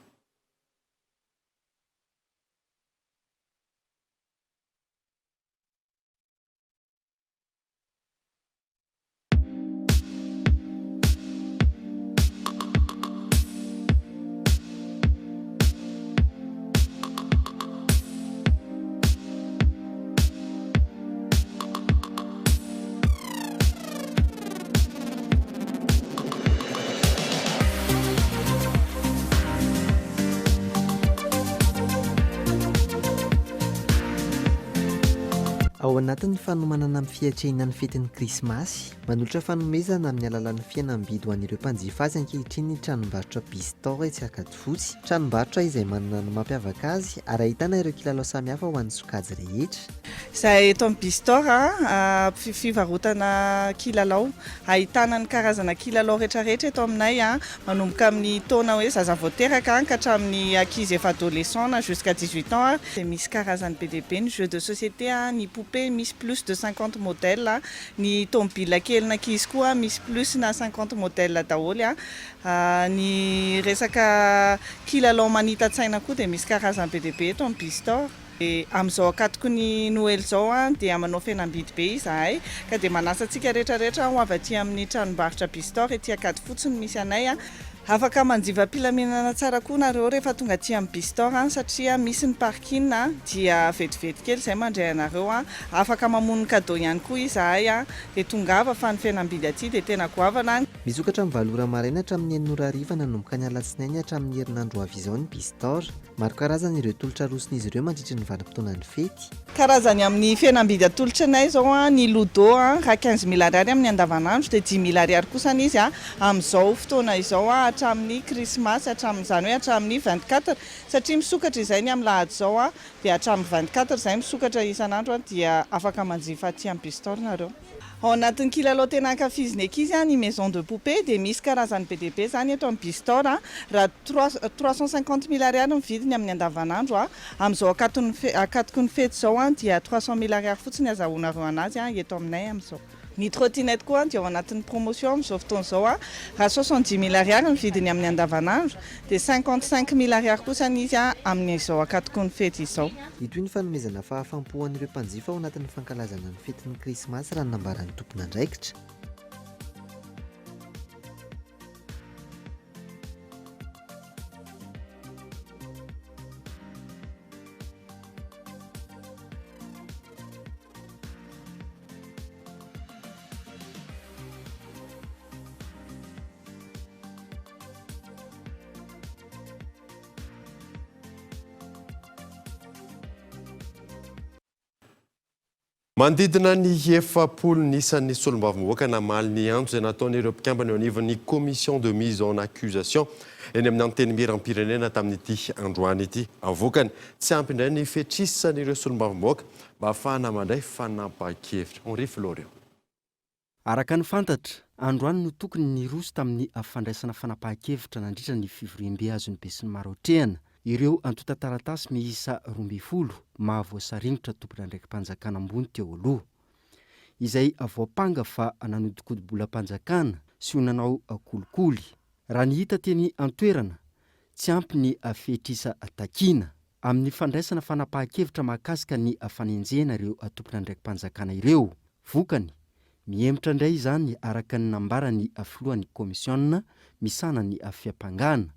Ao anatin'ny fanomanana amin'ny fiatrehina ny fetin'ny Krismasy, manolotra fanomezana amin'ny alalan'ny fihenam-bidy ho an'ireo mpanjifa azy ankehitriny ny tranombarotra Bistore etsy Ankadifotsy. Tranombarotra izay manana ny mampiavaka azy ary ahitana ireo kilalao samihafa ho an'ny sokajy rehetra. Izahay eto amin'ny Bistore, fivarotana kilalao. Ahitana ny karazana kilalao rehetrarehetra eto aminay, manomboka amin'ny taona hoe zaza vao teraka ka hatramin'ny ankizy efa adolescent na jusqu'à 18 ans ary. Dia misy karazany be dia be ny jeux de société, ny poupée misy plus de 50 modèles, ny tomobile kelin'ankizy koa misy plus na 50 modèles daholo, ny resaka kilalao manita-tsaina koa dia misy karazany be dia be eto amin'ny Bistore. Dia amin'izao ankatoky ny Noely izao dia manao fihenam-bidy be izahay ka dia manasa antsika rehetra rehetra ho avy aty amin'ny tranombarotra Bistor ety Ankadifotsy no misy anay. Afaka manjifa am-pilaminana tsara koa nareo rehefa tonga aty amin'ny Bistor satria misy ny parking dia vetivety kely izay mandray anareo. Afaka mamono cadeau ihany koa izahay dia tongava fa ny fihenam-bidy aty dia tena goavana. Misokatra amin'ny valo ora maraina hatramin'ny enina ora hariva nanomboka ny alatsinainy hatramin'ny herinandro ho avy izao ny Bistor. Maro karazana ireo tolotra aroson'izy ireo mandritry ny vanim-potoanan'ny fety. Karazany amin'ny fihenam-bidy atolotry anay izao ny ludo raha quinze mille ariary amin'ny andavanandro dia dix mille ariary kosa izy amin'izao fotoana izao hatramin'ny krismasy hatramin'izany hoe hatramin'ny vingt quatre satria misokatra izay ny amin'ny lahady izao dia hatramin'ny vingt quatre izay misokatra isan'andro dia afaka manjifa aty amin'ny Bistore nareo. Ao anatin'ny kilalao tena ankafizin'ny ankizy ny maison de poupée dia misy karazany be dia be izany eto amin'ny Bistor. Raha 350 000 ariary ny vidiny amin'ny andavanandro, amin'izao ankatoky ny fety izao dia 300 000 ariary fotsiny azahoanareo anazy eto aminay amin'izao. Ny trottinette koa dia ao anatin'ny promotion amin'izao fotoana izao, raha 70 000 ariary ny vidiny amin'ny andavanandro dia 55 000 ariary kosa izy amin'izao ankatoky ny fety izao. Hitohy ny fanomezana fahafaham-po an'ireo mpanjifa ao anatin'ny fankalazana ny fetin'ny krismasy raha ny nambaran'ny tompon'andraikitra. Manodidina ny 40 ny isan'ny solombavambahoaka namaly ny antso izay nataon'ireo mpikambana eo anivon'ny Commission de mise en accusation eny amin'ny Antenimierampirenena tamin'ity androany ity. Vokany, tsy ampy indray ny fetrisan'ireo solombavambahoaka mba hahafahana mandray fanapahan-kevitra. Henri Florian. Araka ny fantatra, androany no tokony niroso tamin'ny fandraisana fanapahan-kevitra nandritra ny fivoriambe azon'ny besinimaro atrehana ireo antontan-taratasy miisa 12 mahavoasaringotra tompon'andraiki-panjakana ambony teo aloha, izay voampanga fa nanodikodi-bolam-panjakana sy ho nanao kolikoly. Raha ny hita teny an-toerana, tsy ampy ny fetrisa takiana. Amin'ny fandraisana fanapahan-kevitra mahakasika ny fanenjehana ireo tompon'andraiki-panjakana ireo. Vokany, mihemotra indray izany araka ny nambaran'ny filohan'ny kaomisiona misahana ny fiampangana,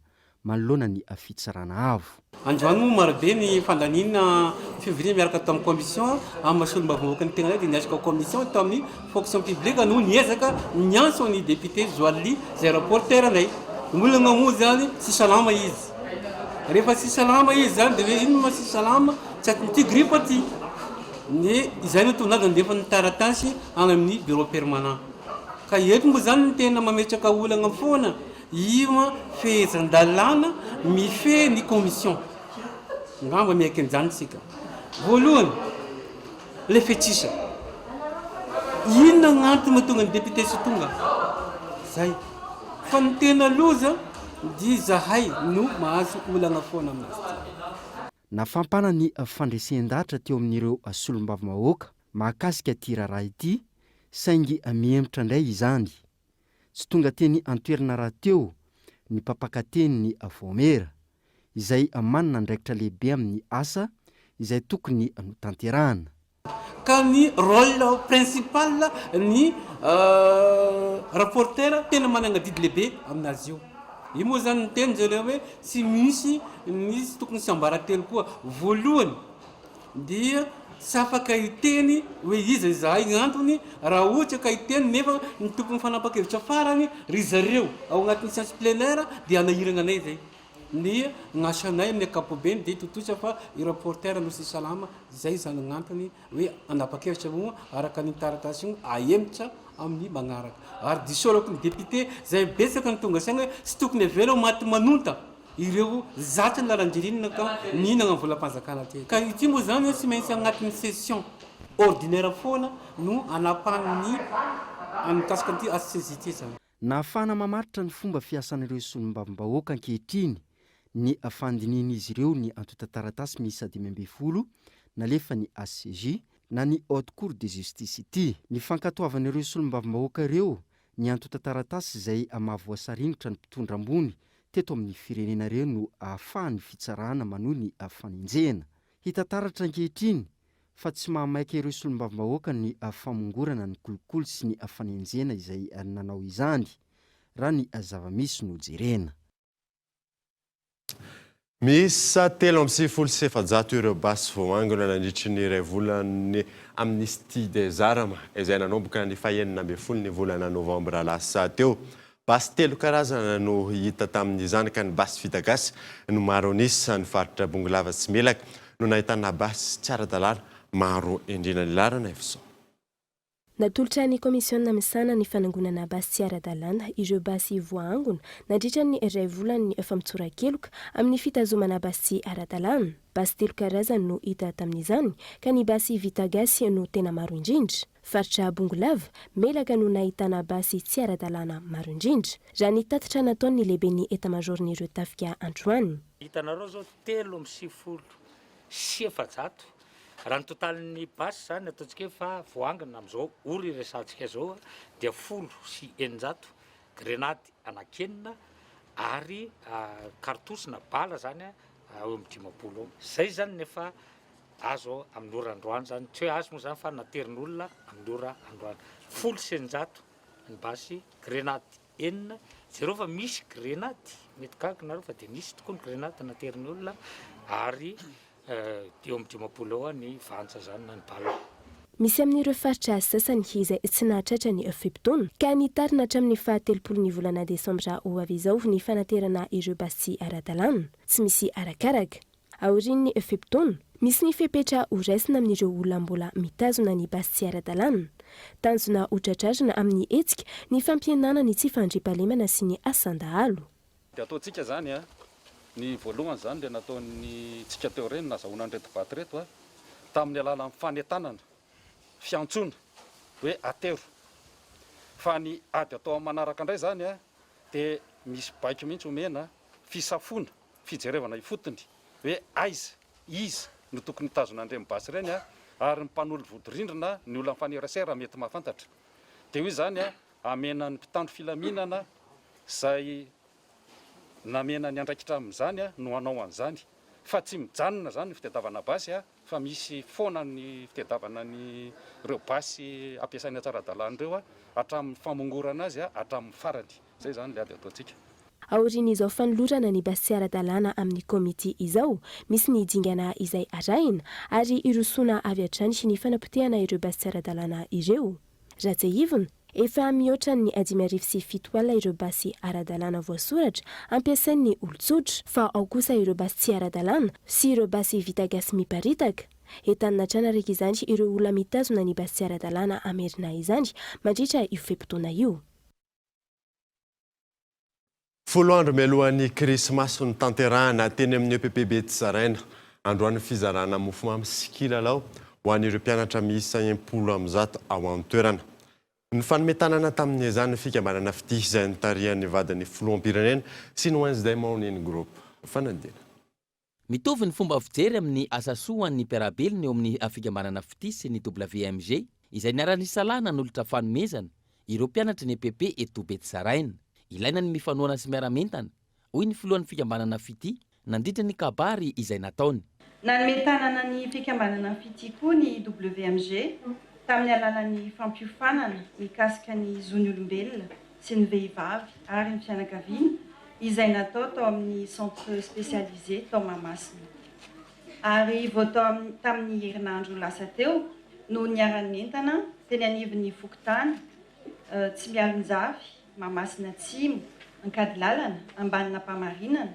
manoloana ny Fitsarana Avo. Androany moa marobe ny fandaniana fivoriana miaraka tamin'ny commission amin'ny maha solombavambahoaka ny tenanay dia niatrika commission tao amin'ny fonction publique no niezaka niantso ny député Joally izay rapporteur anay. Olana moa izany tsy salama izy. Rehefa tsy salama izy zany de hoe inona ma tsy salama, tsy aty grippe aty. Ny izay no tonga nandefa ny taratasy any amin'ny bureau permanent. Ka eto moa zany no tena mametraka olana foana, io fehezan-dalàna mifehy ny commission. Angamba miaiky an'izany isika. Voalohany, le fetrisa. Inona ny antony mahatonga ny député tsy tonga? Zay. Fa ny tena loza dia izahay no mahazo olana foana aminazy ity. Nafampana ny fandresen-dahatra teo amin'ireo solombavambahoaka mahakasika ity raharaha ity saingy mihemotra indray izany. Tsy tonga teny an-toerana rahateo ny mpampakateny ny vaomiera, izay manana andraikitra lehibe amin'ny asa izay tokony notanterahana. Ka ny rôle principal ny rapporteur tena managna adidy lehibe aminazy io. Io moa zany niteny zareo hoe tsy misy ny tsy tokony tsiambaratelo koa. Voalohany dia tsy afaka hiteny hoe iza izahay ny antony raha ohatra ka hiteny nefa ny tompon'ny fanapahan-kevitra farany ry zareo ao anatin'ny séance plénière dia hanahirana anay izay. Ny asanay amin'ny ankapobeny dia tontosa fa i rapporteur no tsy salama izay izany ny antony hoe hanapa-kevitra moa araka an'iny taratasy iny ahemotra amin'ny magnaraka. Ary disorako ny député izay betsaka ny tonga saina hoe tsy tokony avela ho maty manonta ireo zatra ny lalan-dririnina ka mihinana ny volam-panjakana aty. Ka ity moa izany tsy maintsy agnatin'ny session ordinaire foana no anapahan'ny mikasika an'ity HCJ ity izany. Nahafahana mamaritra ny fomba fiasan'ireo solombavambahoaka ankehitriny ny fandinihin'izy ireo ny antontan-taratasy miisa 15 nalefan'ny HCJ na ny Haute Cour de Justice ity. Ny fankatoavan'ireo solombavambahoaka ireo ny antontan-taratasy izay mahavoasaringotra ny mpitondra ambony teto amin'ny firenena ireo no ahafahan'ny fitsarana manohy ny fanenjehana. Hita taratra ankehitriny fa tsy mahamaika ireo solombavambahoaka ny famongorana ny kolikoly sy ny fanenjehana izay nanao izany, raha ny zava-misy no jerena. Miisa 493 ireo basy voaangona nandritry ny iray volan'ny Amnistie des armes izay nanomboka ny fahenina ambin'ny folo ny volana novambra lasa teo. Basy telo karazana no hita tamin'izany ka ny basy vita gasy no maro an'isa. Ny faritra Bongolava sy Melaky no nahitana basy tsy ara-dalàna maro indrindra. Ny laharana Efson. Natolotra ny kaomisiona misahana ny fanangonana basy tsy ara-dalàna ireo basy voaangona nandritra ny iray volan'ny famotsoran-keloka amin'ny fitazomana basy tsy ara-dalàna. Basy telo karazany no hita tamin'izany ka ny basy vita gasy no tena maro indrindra. Faritra Bongolava, Melaka no nahitana basy tsy ara-dalàna maro indrindra, raha ny tatitra nataon'ny lehiben'ny etamazaoron'ireo tafika androany. Hitanareo zao 493, raha ny totalin'ny basy zany ataontsika hoe fa voaangona amin'izao ora iresahantsika izao dia 610, grenady anankienina ary cartouche na bala zany eo amin'ny 50 eo. Zay zany ny efa azo amin'ny ora androany zany, tsy hoe azo moa zany fa naterin'olona amin'ny ora androany. 610 ny basy, grenady enina, jereo fa misy grenady, mety gaga nareo fa dia nisy tokoa ny grenady naterin'ny olona ary eo amin'ny 50 eo ny vanja zany na ny bala. Misy amin'ireo faritra sasany izay tsy nahatratra ny fe-potoana, ka nitarina hatramin'ny faha 30 ny volana desambra ho avy izao ny fanaterana ireo basy tsy ara-dalàna, tsy misy arakaraka. Aorian'ny fe-potoana, misy ny fepetra ho raisina amin'ireo olona mbola mitazona ny basy tsy ara-dalàna. Tanjona ho tratrarina amin'ny hetsika ny fampihenana ny tsy fandriampahalemana sy ny asan-dahalo. Dia ataontsika izany an, ny voalohany izany ilay nataon'ny tsika teo ireny nazahoana an'ireto vato ireto an, tamin'ny alalan'ny fanentanana, fiantsoana hoe atero. Fa ny ady atao amin'ny manaraka indray izany an, dia misy baiko mihitsy omena, fisafoana, fijerevana ifotony hoe aiza, iza no tokony hitazona an'ireny basy ireny an, ary ny mpanolo-bodirindrina, ny olona mifanerasera mety mahafantatra. Dia hoy izany an, Amena ny mpitandro filaminana izay namena ny andraikitra amin'izany no hanao an'izany fa tsy mijanona izany ny fitadiavana basy fa misy foana ny fitadiavana ny ireo basy ampiasaina tsy ara-dalàna ireo hatramin'ny famongorana azy hatramin'ny farany. Izay izany ilay ady ataontsika. Aorian'izao fanolorana ny basy tsy ara-dalàna amin'ny komity izao, misy ny dingana izay arahina ary hirosoana avy hatrany ny fanapotehana ireo basy tsy ara-dalàna ireo. Raha tsiahivina, efa mihoatra ny 75 alina ireo basy ara-dalàna voasoratra ampiasain'ny olon-tsotra, fa ao kosa ireo basy tsy ara-dalàna sy ireo basy vita gasy miparitaka. Entanina hatrany araka izany ireo olona mitazona ny basy tsy ara-dalàna hamerina izany mandritra io fe-potoana io. Folo andro mialohan'ny Krismasy no tanterahana teny amin'ny EPP Betsizaraina androany ny fizarana mofomamy sy kilalao ho an'ireo mpianatra miisa 160 ao an-toerana. Nifanome tanana tamin'izany ny fikambanana Fitia izay notarihan'ny vadin'ny filoham-pirenena sy ny Wednesday Morning Group. Fanadihana. Mitovy ny fomba fijery amin'ny asa soa ho an'ny mpiara-belona eo amin'ny fikambanana Fitia sy ny WMG, izay niara-nisalahy nanolotra fanomezana ireo mpianatry ny EPP eto Betsaraina. Ilaina ny mifanohana sy miara-mientana, hoy ny filohan'ny fikambanana Fitia, nandritra ny kabary izay nataony. Nanome tanana ny fikambanana Fitia koa ny WMG tamin'ny alalan'ny fampiofanana mikasika ny zon'ny olombelona sy ny vehivavy ary ny fianakaviana izay natao tao amin'ny Centre Spécialisé tao Mahamasina. Ary vao tao tamin'ny herinandro lasa teo no niara-nientana teny anivon'ny fokontany Tsimialonjafy, Mahamasina Atsimo, Ankadilalana, Ambanin'Ampamarinana,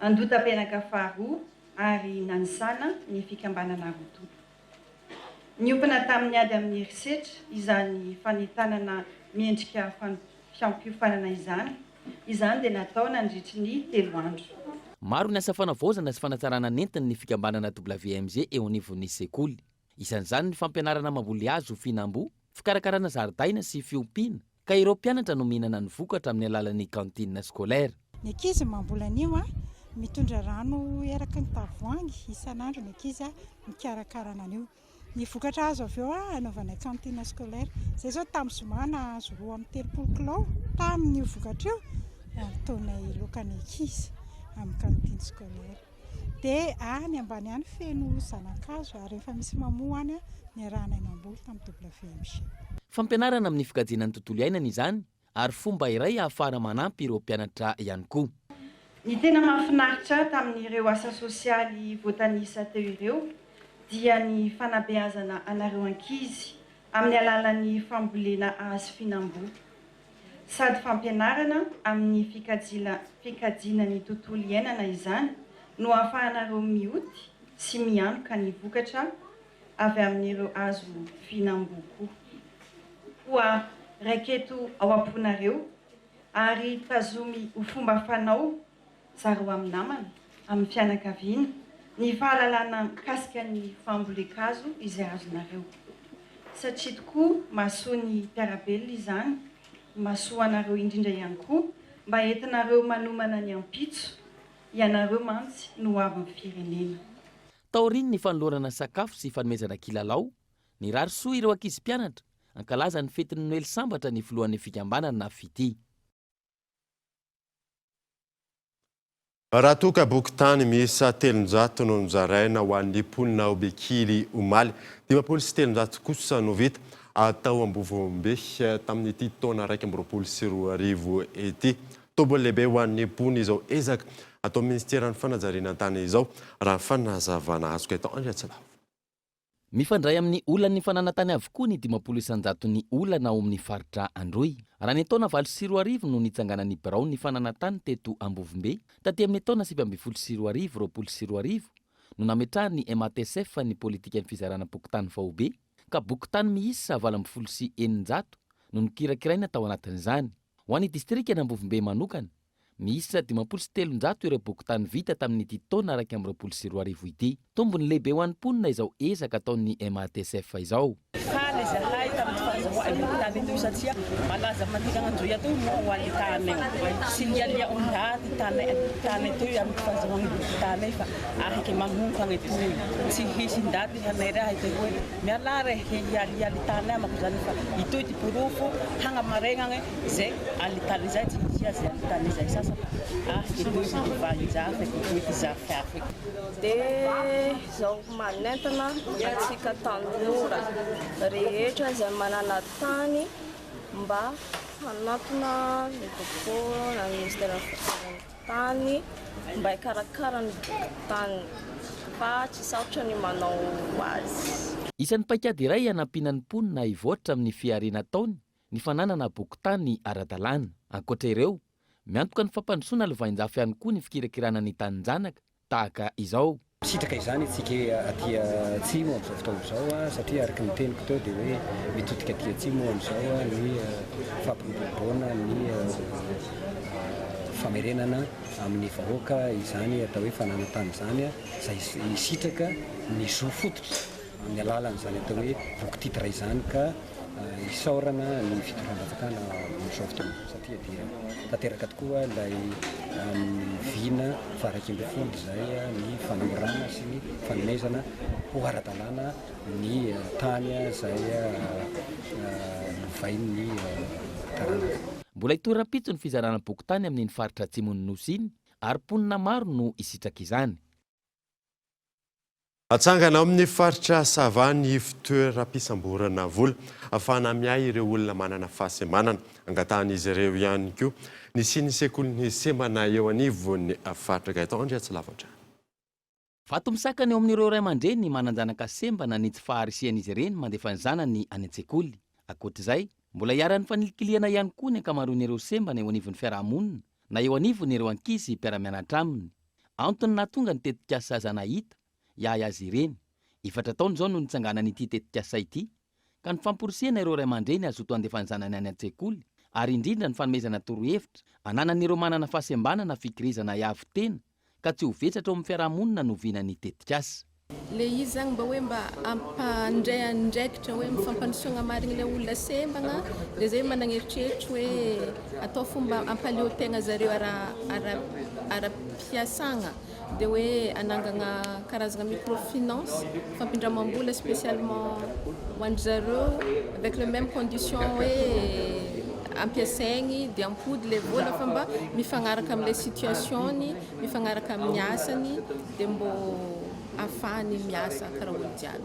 Andotapenaka faharoa ary Nanisana ny fikambanana roa tonta. Niompana tamin'ny ady amin'ny herisetra izany fanentanana miendrika fampiofanana izany. Izany dia natao nandritry ny telo andro. Maro ny asa fanavaozana sy fanatsarana nentiny ny fikambanana WMG eo anivon'ny sekoly. Isan'izany ny fampianarana mamboly hazo fihinam-boa, fikarakarana zaridaina sy fiompiana, ka ireo mpianatra no mihinana ny vokatra amin'ny alalan'ny cantine scolaire. Ny ankizy mamboly an'io an, mitondra rano eraky ny tavoahangy isan'andro ny ankizy mikarakarana an'io. Ny vokatra azo avy eo an, anaovanay cantine scolaire. Izay izao tamin'ny zoma nahazo 32 kilao tamin'io vokatra io, nataonay laoka ny ankizy amin'ny cantine scolaire. Dia any ambany any feno zana-kazo ary efa misy mamoa any niarahanay namboly tamin'ny WMG. Fampianarana amin'ny fikajiana ny tontolo iainana izany ary fomba iray ahafahana manampy ireo mpianatra ihany koa. Ny tena mahafinaritra ahy tamin'ireo asa sosialy voatanisa teo ireo dia ny fanabeazana anareo ankizy amin'ny alalan'ny fambolena hazo fihinam-boa. Sady fampianarana amin'ny fikajiana ny tontolo iainana izany no ahafahanareo mioty sy mianoka ny vokatra avy amin'ireo hazo fihinam-boa koa. Koa raiketo ao am-ponareo ary tazomy ho fomba fanao Zarao amin'ny namana, amin'ny fianakaviana, ny fahalalana mikasika ny fambolen-kazo izay azonareo. Satria tokoa mahasoa ny mpiara-belona izany, mahasoa anareo indrindra ihany koa, mba entinareo manomana ny ampitso, ianareo mantsy no hoavin'ny firenena. Taorian'ny fanolorana sakafo sy fanomezana kilalao, nirary soa ireo ankizy mpianatra hankalaza ny fetin'ny Noely sambatra ny filohan'ny fikambanana Fitia. Raha toa ka boky tany miisa 300 no nozaraina ho an'ny mponina ao Bekily omaly, 350 kosa no vita tao Ambovombe tamin'ity taona 2021 ity. Tombony lehibe ho an'ny mponina izao ezaka ataon'ny minisiteran'ny fanajariana tany izao, raha ny fanazavana azoko eto Andriantsilavo. Mifandray amin'ny olan'ny fananan-tany avokoa ny 50 isan-jaton'ny olana ao amin'ny faritra Androy. Raha ny taona 2008 no nitsanganan'ny biraon'ny fananan-tany teto Ambovombe, taty amin'ny taona 2019, 2020 no nametrahan'ny MATSF ny politikan'ny fizarana bokin-tany faobe, ka bokin-tany miisa 618 no nokirakiraina tao anatin'izany. Ho an'ny distrikan'Ambovombe manokana, Miisa 350 ireo bokin-tany vita tamin'ity taona 2021 ity. Tombony lehibe ho an'ny mponina izao ezaka ataon'ny MATSF izao. Faly izahay tamin'ity fahazahoanay bokin-tany itoy satria malaza mantikagna Androy atoy moa ho an'ny tany io. Tsy lialia ondaty tany tany itoy amin'ity fahazahoagny bokin-tany fa ahiky magnonkagna itoy. Tsy hisy ndaty hanairy ahy te hoe mialà rehe hialialy tany amako zany fa itoy ty porofo hagnamaregnagny Zay alitany zay tsy misy azy alitany zay sasa fa ah etoy ty vahinjafy etoy ty zafiafy. Dia izao manentana antsika tanora rehetra izay manana tany mba hanatona ny Boko na ny Ministeran'ny Fitsaran'ny tany mba hikarakara ny bokin-tany fa tsy sarotra ny manao azy. Isan'ny paikady iray hanampiana ny mponina hivoatra amin'ny fihariana ataony ny fananana bokin-tany ara-dalàna. Ankoatra ireo, miantoka ny fampandrosoana lovainjafy ihany koa ny fikirakirana ny tanin-janaka tahaka izao. Misitraka izany isika aty atsimo amin'izao fotoana izao satria araka ny teniko teo dia hoe mitodika aty atsimo amin'izao ny fampiroboroboana ny famerenana amin'ny vahoaka izany atao hoe fananan-tany izany izay hisitraka ny zo fototra amin'ny alalan'izany atao hoe boky titre izany ka Isaorana ny fitondram-panjakana amin'izao fotoana izao satria dia tanteraka tokoa ilay vina faha 11 izay ny fanamorana sy ny fanomezana ho ara-dalàna ny tany izay lovain'ny taranaka. Mbola hitohy rahampitso ny fizarana bokin-tany amin'iny faritra atsimon'ny Nosy iny ary mponina maro no hisitraka izany. Atsangana ao amin'ny faritra Sava ny fitoeram-pisamborana vola ahafahana miahy ireo olona manana fahasembanana. Angatahan'izy ireo ihany koa ny hisian'ny sekolin'ny sembana eo anivon'ny faritra Gaëtan Andriatsilavatra. Vato misakana eo amin'ireo ray aman-dreny manan-janaka sembana ny tsy faharisihan'izy ireny mandefa ny zanany any an-tsekoly. Ankoatra izay, mbola iharan'ny fanilikilihana ihany koa ny ankamaroan'ireo sembana eo anivon'ny fiarahamonina na eo anivon'ireo ankizy mpiara-mianatra aminy. Antony nahatonga ny tetikasa Zanahita hiahy azy ireny. Efatra taona izao no nitsanganan'ity tetikasa ity, ka ny famporisihana ireo ray aman-dreny hazoto handefa ny zanany any an-tsekoly, ary indrindra ny fanomezana torohevitra ananan'ireo manana fahasembanana fikirizana hiavo tena ka tsy ho vesatra ao amin'ny fiarahamonina no vinan'ny tetikasa. Le izy zagny mba hoe mba hampandray andraikitra hoe fampandrosoagna marigny le olona sembagna de zay managna eritreritry hoe atao fomba hampaleo tegna zareo ara ara ara-piasagna de hoe anangagna karazagna microfinance fampindramam-bola spécialement ho an-dry zareo avec le même condition hoe ampiasaigny de ampody le vola fa mba mifagnaraka amle situation-ny mifagnaraka amin'ny asany de mbô ahafahany miasa karaha olo jiaby.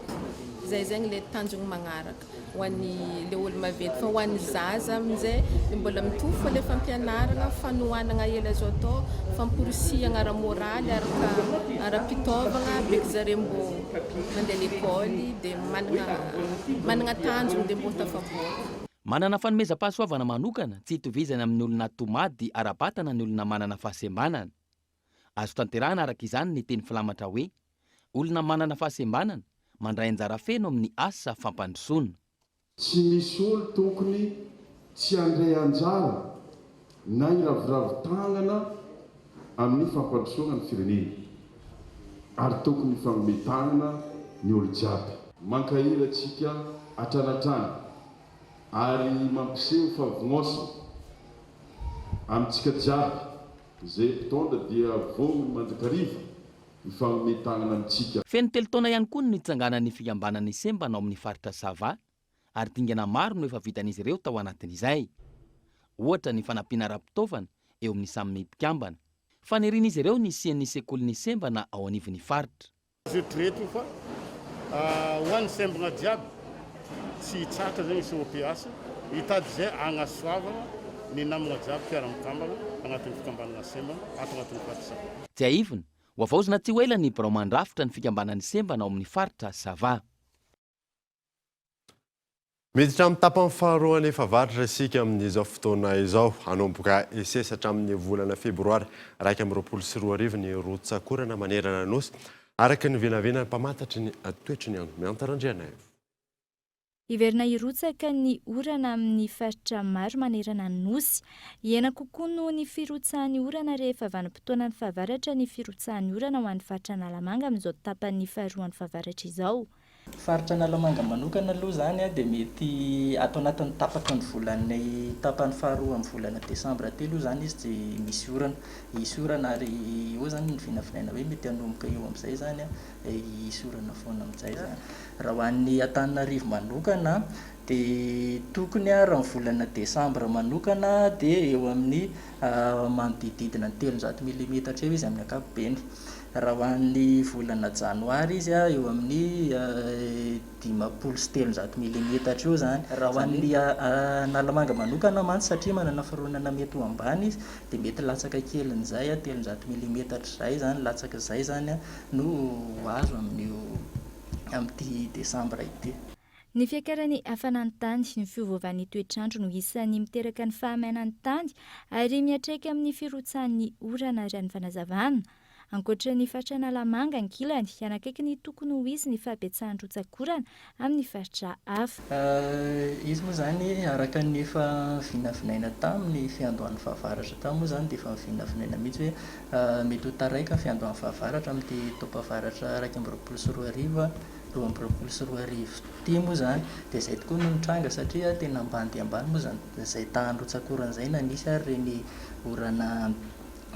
Zay zegny le tanjogno magnaraka ho an'ny le olo maventy fa ho an'ny zaza amin'izay de mbola mitovy fô le fampianaragna, fanohanagna hely azo atao, famporisihagna ara-môraly araka ara-pitaovagna beky zare mbô mandeha lekôly de managna managna tanjogno de mbô tafaboaka. Manana fanomezam-pahasoavana manokana tsy itovizany amin'ny olona tomady ara-batana ny olona manana fahasembanana. Azo tanterahana araka izany ny teny filamatra hoe, Olona manana fahasembanana, mandray anjara feno amin'ny asa fampandrosoana. Tsy misy olo tokony tsy handray anjara na hiraviravy tagnana amin'ny fampandrosoana ny firenena ary tokony hifanome tagnana ny olo jiaby. Mankahery antsika. hatrany hatrany ary mampiseho fa vonosana amintsika jiaby izay mpitondra dia vognony mandrakariva hifanome tagnana amintsika. Feno telo taona ihany koa ny nitsanganan'ny fikambanan'ny sembana ao amin'ny faritra Sava ary dingana maro no efa vitan'izy ireo tao anatin'izay. Ohatra ny fanampiana ara-pitaovana eo amin'ny samy mpikambana. Fanirian'izy ireo ny hisian'ny sekolin'ny sembana ao anivon'ny faritra. Azo eritreretina fa ho an'ny sembagna jiaby tsy hitsahatra zegny ny COPH hitady izay hagnasoavagna ny namagna jiaby mpiara-mikambagna agnatin'ny fikambanagna sembagna ato agnatin'ny faritra Sava. Tsiahivina, ho havaozina tsy ho ela ny birao mandrafitra ny fikambanan'ny sembana ao amin'ny faritra Sava. Miditra amin'ny tapany faharoan'ny fahavaratra isika amin'izao fotoana izao. Hanomboka hisesy hatramin'ny volana febroary 2021 ny rotsak'orana manerana ny Nosy, araka ny vinavinan'ny mpamantatry ny toetry ny andro. Miantsa Randrianaivo. Hiverina hirotsaka ny orana amin'ny faritra maro manerana ny Nosy. Hihena kokoa noho ny firotsahan'ny orana rehefa vanim-potoanan'ny fahavaratra ny firotsahan'ny orana ho an'ny faritra Analamanga amin'izao tapany faharoan'ny fahavaratra izao. Faritra Analamanga manokana aloha izany dia mety ato anatin'ny tapaky ny volan'ny tapany faharoa amin'ny volana desambra aty aloha izany izy dia misy orana. Hisy orana ary eo izany ny vinavinaina hoe mety hanomboka eo amin'izay izany hisy orana foana amin'izay izany. Raha ho an'ny Antananarivo manokana dia tokony raha ny volana desambra manokana dia eo amin'ny manodidididina ny 300 milimetatra eo izy amin'ny ankapobeny. Raha ho an'ny volana janoary izy eo amin'ny 350 milimetatra eo izany. Raha ho an'ny Analamanga manokana mantsy satria manana fironana mety ho ambany izy dia mety latsaka kelin'izay, 300 milimetatra izay izany, latsaka izay izany no ho azo amin'io amin'ity desambra ity. Ny fiakaran'ny hafanan'ny tany, ny fiovaovan'ny toetr'andro no isan'ny miteraka ny fahamainan'ny tany ary miantraika amin'ny firotsahan'ny orana raha ny fanazavana. Ankoatra ny faritra Analamanga ankilany, hanakaiky ny tokony ho izy ny fahabetsahan'ny rotsak'orana amin'ny faritra hafa. Izy moa izany araka ny efa vinavinaina tamin'ny fiandohan'ny fahavaratra tamin'ny moa izany dia efa vinavinaina mihitsy hoe mety ho taraiky ny fiandohan'ny fahavaratra amin'ity taom-pahavaratra 2021 2022 ity moa izany dia izay tokoa no nitranga satria tena ambany dia ambany moa izany izay tahan'ny rotsak'orana izay na nisy ary ireny orana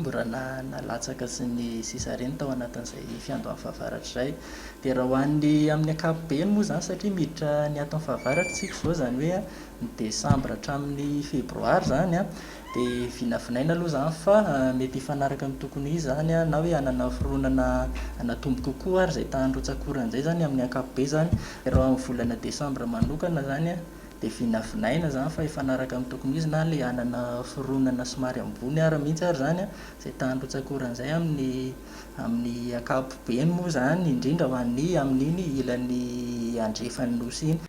orana nalatsaka sy ny sisa ireny tao anatin'izay fiandohan'ny fahavaratra izay. Dia raha ho an'ny amin'ny ankapobeny moa izany satria miditra ny aton'ny fahavaratra isika izao izany hoe ny desambra hatramin'ny febroary izany Dia vinavinaina aloha izany fa mety hifanaraka amin'ny tokony ho izy izany na hoe hanana fironana hanatombo kokoa ary izay tahan'ny rotsak'orana izay izany amin'ny ankapobe izany. Raha amin'ny volana desambra manokana izany dia vinavinaina izany fa hifanaraka amin'ny tokony ho izy na ilay hanana fironana somary ambony ary mihitsy ary izany izay tahan'ny rotsak'orana izay amin'ny amin'ny ankapobeny moa izany indrindra ho an'ny amin'iny ilany andrefan'ny nosy iny.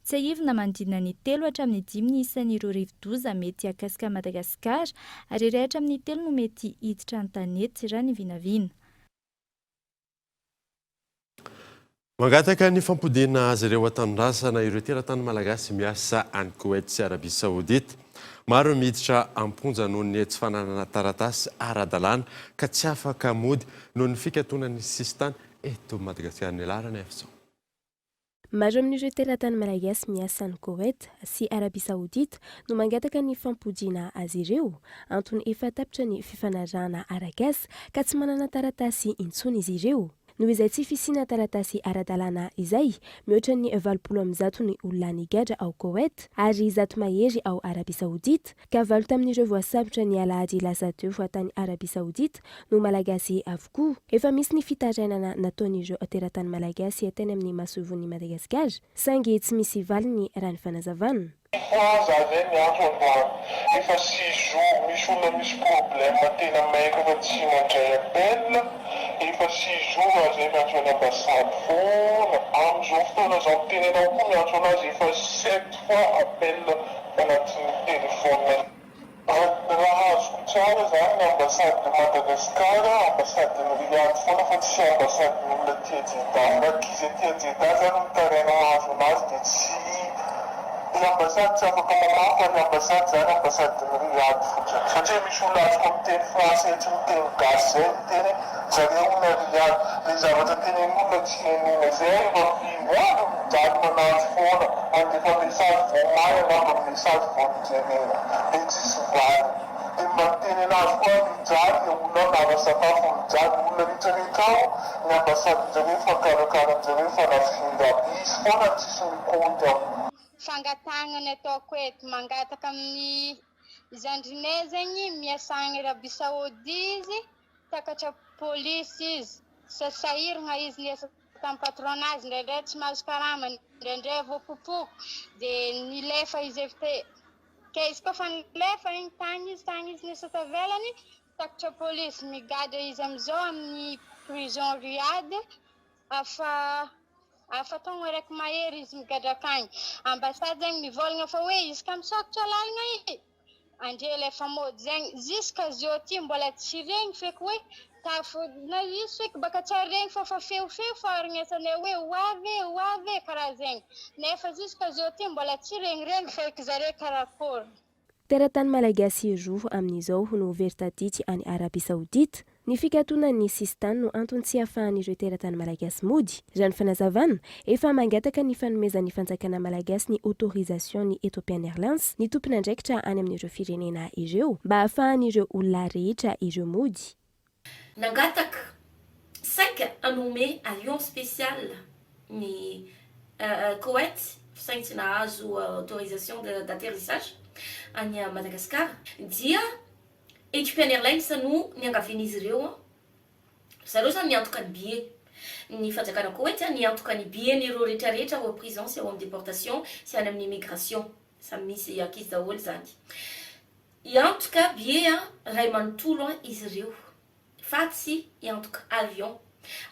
Tsiahivina manodidina ny telo hatramin'ny dimy ny isan'ireo rivodoza mety hahakasika an'i Madagasikara ary iray hatramin'ny telo no mety hiditra an-tanety raha ny vinavina. Mangataka ny fampodiana azy ireo an-tanindrazana ireo teratany malagasy miasa any Koety sy Arabia Saodita. Maro ny miditra am-ponja noho ny tsy fananana taratasy ara-dalàna ka tsy afaka mody noho ny fikatonan'ny sisintany eto Madagasikara. Ny laharana F100. Maro amin'ireo teratany malagasy miasa any Koety sy Arabia Saodita no mangataka ny fampodiana azy ireo, antony efa tapitra ny fifanarahana ara-gasa ka tsy manana taratasy intsony izy ireo. Noho izay tsy fisiana taratasy ara-dalàna izay, mihoatra ny 180 ny olona nigadra ao Koety ary 100 mahery ao Arabia Saodita, ka valo tamin'ireo voasambotra ny alahady lasa teo tany Arabia Saodita no Malagasy avokoa. Efa misy ny fitarainana nataon'ireo teratany Malagasy teny amin'ny masoivohon'i Madagasikara, saingy tsy misy valiny raha ny fanazavana. Fois za zay miantso androany efa six jours misy olona misy problème tena maika fa tsy mandray appel efa six jours za zay miantso any ambassade foana amizao fotoana zaho miteny anao koa miantso anazy efa sept fois appel anatin'ny téléphone. Raha azoko tsara zany ny ambassade de Madagascar ambassade ny Riyad foana fa tsy ambassade ny olona aty Jeddah. Ny ankizy aty Jeddah zany mitaraina mahazo anazy dia tsy Ilay ambassade tsy afaka mamaha fa ny ambassade zany ambassade ny Riyad fotsiny. Satria misy olona azoko miteny français tsy miteny gasy zay miteny hoe zareo olona Riyad. Le zavatra tenenin'olona tsy henoina zay efa firy andro mijaly manantso foana mandefa message vao may angamba message vao nojerena de tsisy valiny. De mba miteny anazy koa aho mijaly le olona ao na ara-sakafo mijaly olona rehetra rehetra ao ny ambassade njareo fa karakaranjareo fa nafindra aby izy foana tsisy mikaonty ao. Fangatahagna ny ataoko eto, mangataka amin'ny zandrinay zegny miasa agny Arabie Saoudi izy, takatra polisy izy, sahiragna izy niasa tamin'ny patron-nazy, indraindray tsy mahazo karama, indraindray voapopoko, de nilefa izy avy te, ke izy koa fa nilefa igny tagny izy, tagny izy niasa tavelany, takatra polisy, migadra izy amizao amin'ny prison Riyad, Afa afa taogno araiky mahery izy migadra akagny. Ambassade zegny mivôlagna fa hoe izy ka misôkatra lalagna i andre alefa mody zegny jusqu'à zao ty mbola tsy regny feky hoe tafo na izy feky baka tsy ary regny fa fa feofeo fô aregnesanay hoe ho avy e ho avy e karaha zegny nefa jusqu'à zao ty mbola tsy regniregny feky zare karakôry. Teratany Malagasy roa amin'izao no very tadidy any Arabie Saoudite. Ny fikatonan'ny sisintany no antony tsy ahafahan'ireo teratany Malagasy mody. Raha ny fanazavana, efa mangataka ny fanomezan'ny fanjakana Malagasy ny autorisation ny Ethiopian Airlines ny tompon'andraikitra any amin'ireo firenena ireo mba ahafahan'ireo olona rehetra ireo mody. Nangataka saika hanome avion spécial ny Koweït saingy tsy nahazo autorisation d'atterrissage any Madagascar dia Ethiopian Airlines no niangavian'izy ireo, zareo zany niantoka ny billet, ny fanjakana Koweït niantoka ny billet-n'ireo retraretra ao prison sy ao amin'ny déportation sy any amin'ny immigration, samy misy ankizy daholo zany. Hiantoka billet ray manontolo izy ireo fa tsy hiantoka avion.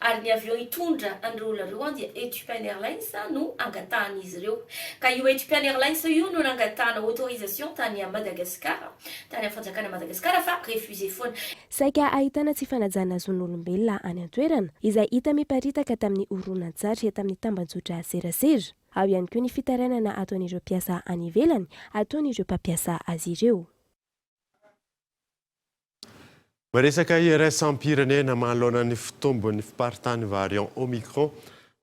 Ary ny avion hitondra an'ireo olona ireo dia Ethiopian Airlines no angatahan'izy ireo. Ka io Ethiopian Airlines io no nangatahana autorisation tany Madagascar, tany amin'ny fanjakana Madagascar fa refusé foana. Saika ahitana tsy fanajana zon'olombelona any an-toerana, izay hita miparitaka tamin'ny horonantsary tamin'ny tambajotra serasera. Ao ihany koa ny fitarainana ataon'ireo mpiasa any ivelany ataon'ireo mpampiasa azy ireo. Miresaka iraisam-pirenena manoloana ny fitombon'ny fiparitahan'ny variant Omicron,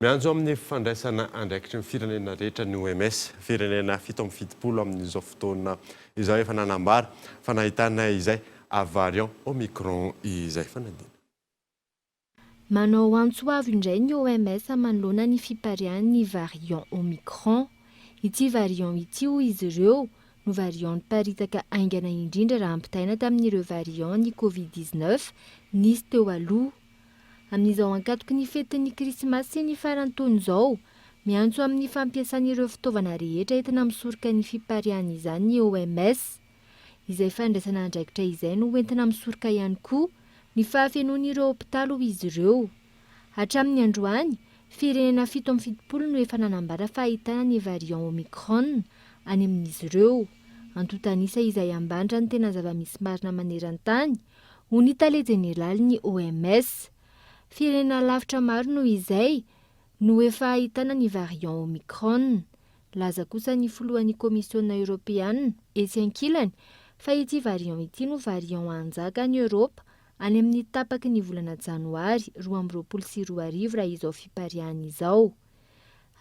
miantso amin'ny fandraisana andraikitry ny firenena rehetra ny OMS. Firenena 77 amin'izao fotoana izao efa nanambara fa nahitana izay variant Omicron izay. Fanadina. Manao antso avo indray ny OMS manoloana ny fipariahan'ny variant Omicron. Ity variant ity hoy izy ireo no variant niparitaka haingana indrindra raha ampitahaina tamin'ireo variant ny Covid 19 nisy teo aloha. Amin'izao ankatoky ny fetin'ny krismasy sy ny faran'ny taona izao, miantso amin'ny fampiasana ireo fitaovana rehetra entina misoroka ny fipariahan'izany ny OMS. Izay fandraisana andraikitra izay no hoentina misoroka ihany koa ny fahafenoan'ireo hopitaly hoy izy ireo. Hatramin'ny androany, firenena 77 no efa nanambara fa ahitana ny variant Omicron any amin'izy ireo. Antontan'isa izay ambany raha ny tena zava-misy marina maneran-tany, hoy ny tale jeneralin'ny OMS. Firenena lavitra maro noho izay no efa ahitana ny variant Omicron. Nilaza kosa ny filohan'ny Komisiona Eoropeana, etsy ankilany, fa ity variant ity no variant hanjaka any Eoropa any amin'ny tapaky ny volana janoary 2022 raha izao fipariahany izao.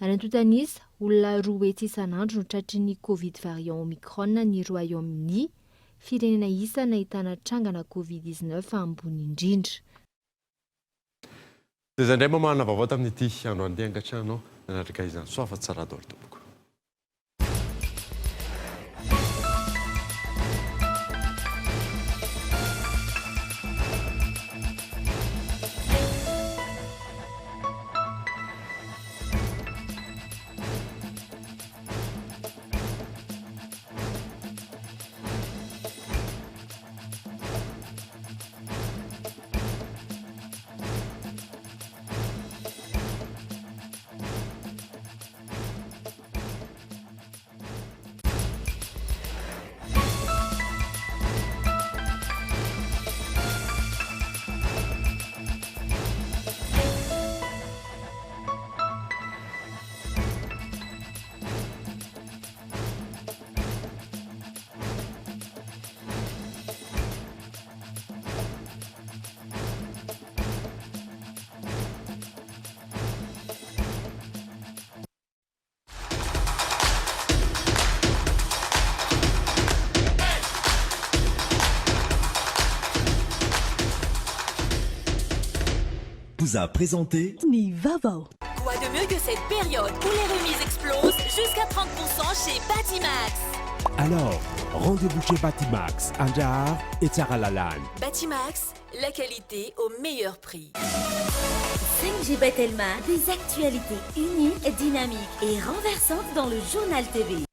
Ary antontan'isa, olona 200 isan'andro no tratry ny Covid variant Omicron any Royaume-Uni, firenena isan'ny nahitana trangana Covid 19 ambony indrindra. Dia izay indray mamahana vaovao tamin'ity androany ity angatrano nanatrika izany. Soa fa tsara daholo tompoko. Vous a présenté Ny vaovao. Quoi de mieux que cette période où les remises explosent jusqu'à 30% chez Batimax? Alors, rendez-vous chez Batimax, Andraharo et Tsaralalàna. Batimax, la qualité au meilleur prix. 5G by Telma, des actualités uniques, dynamiques et renversantes dans le journal TV.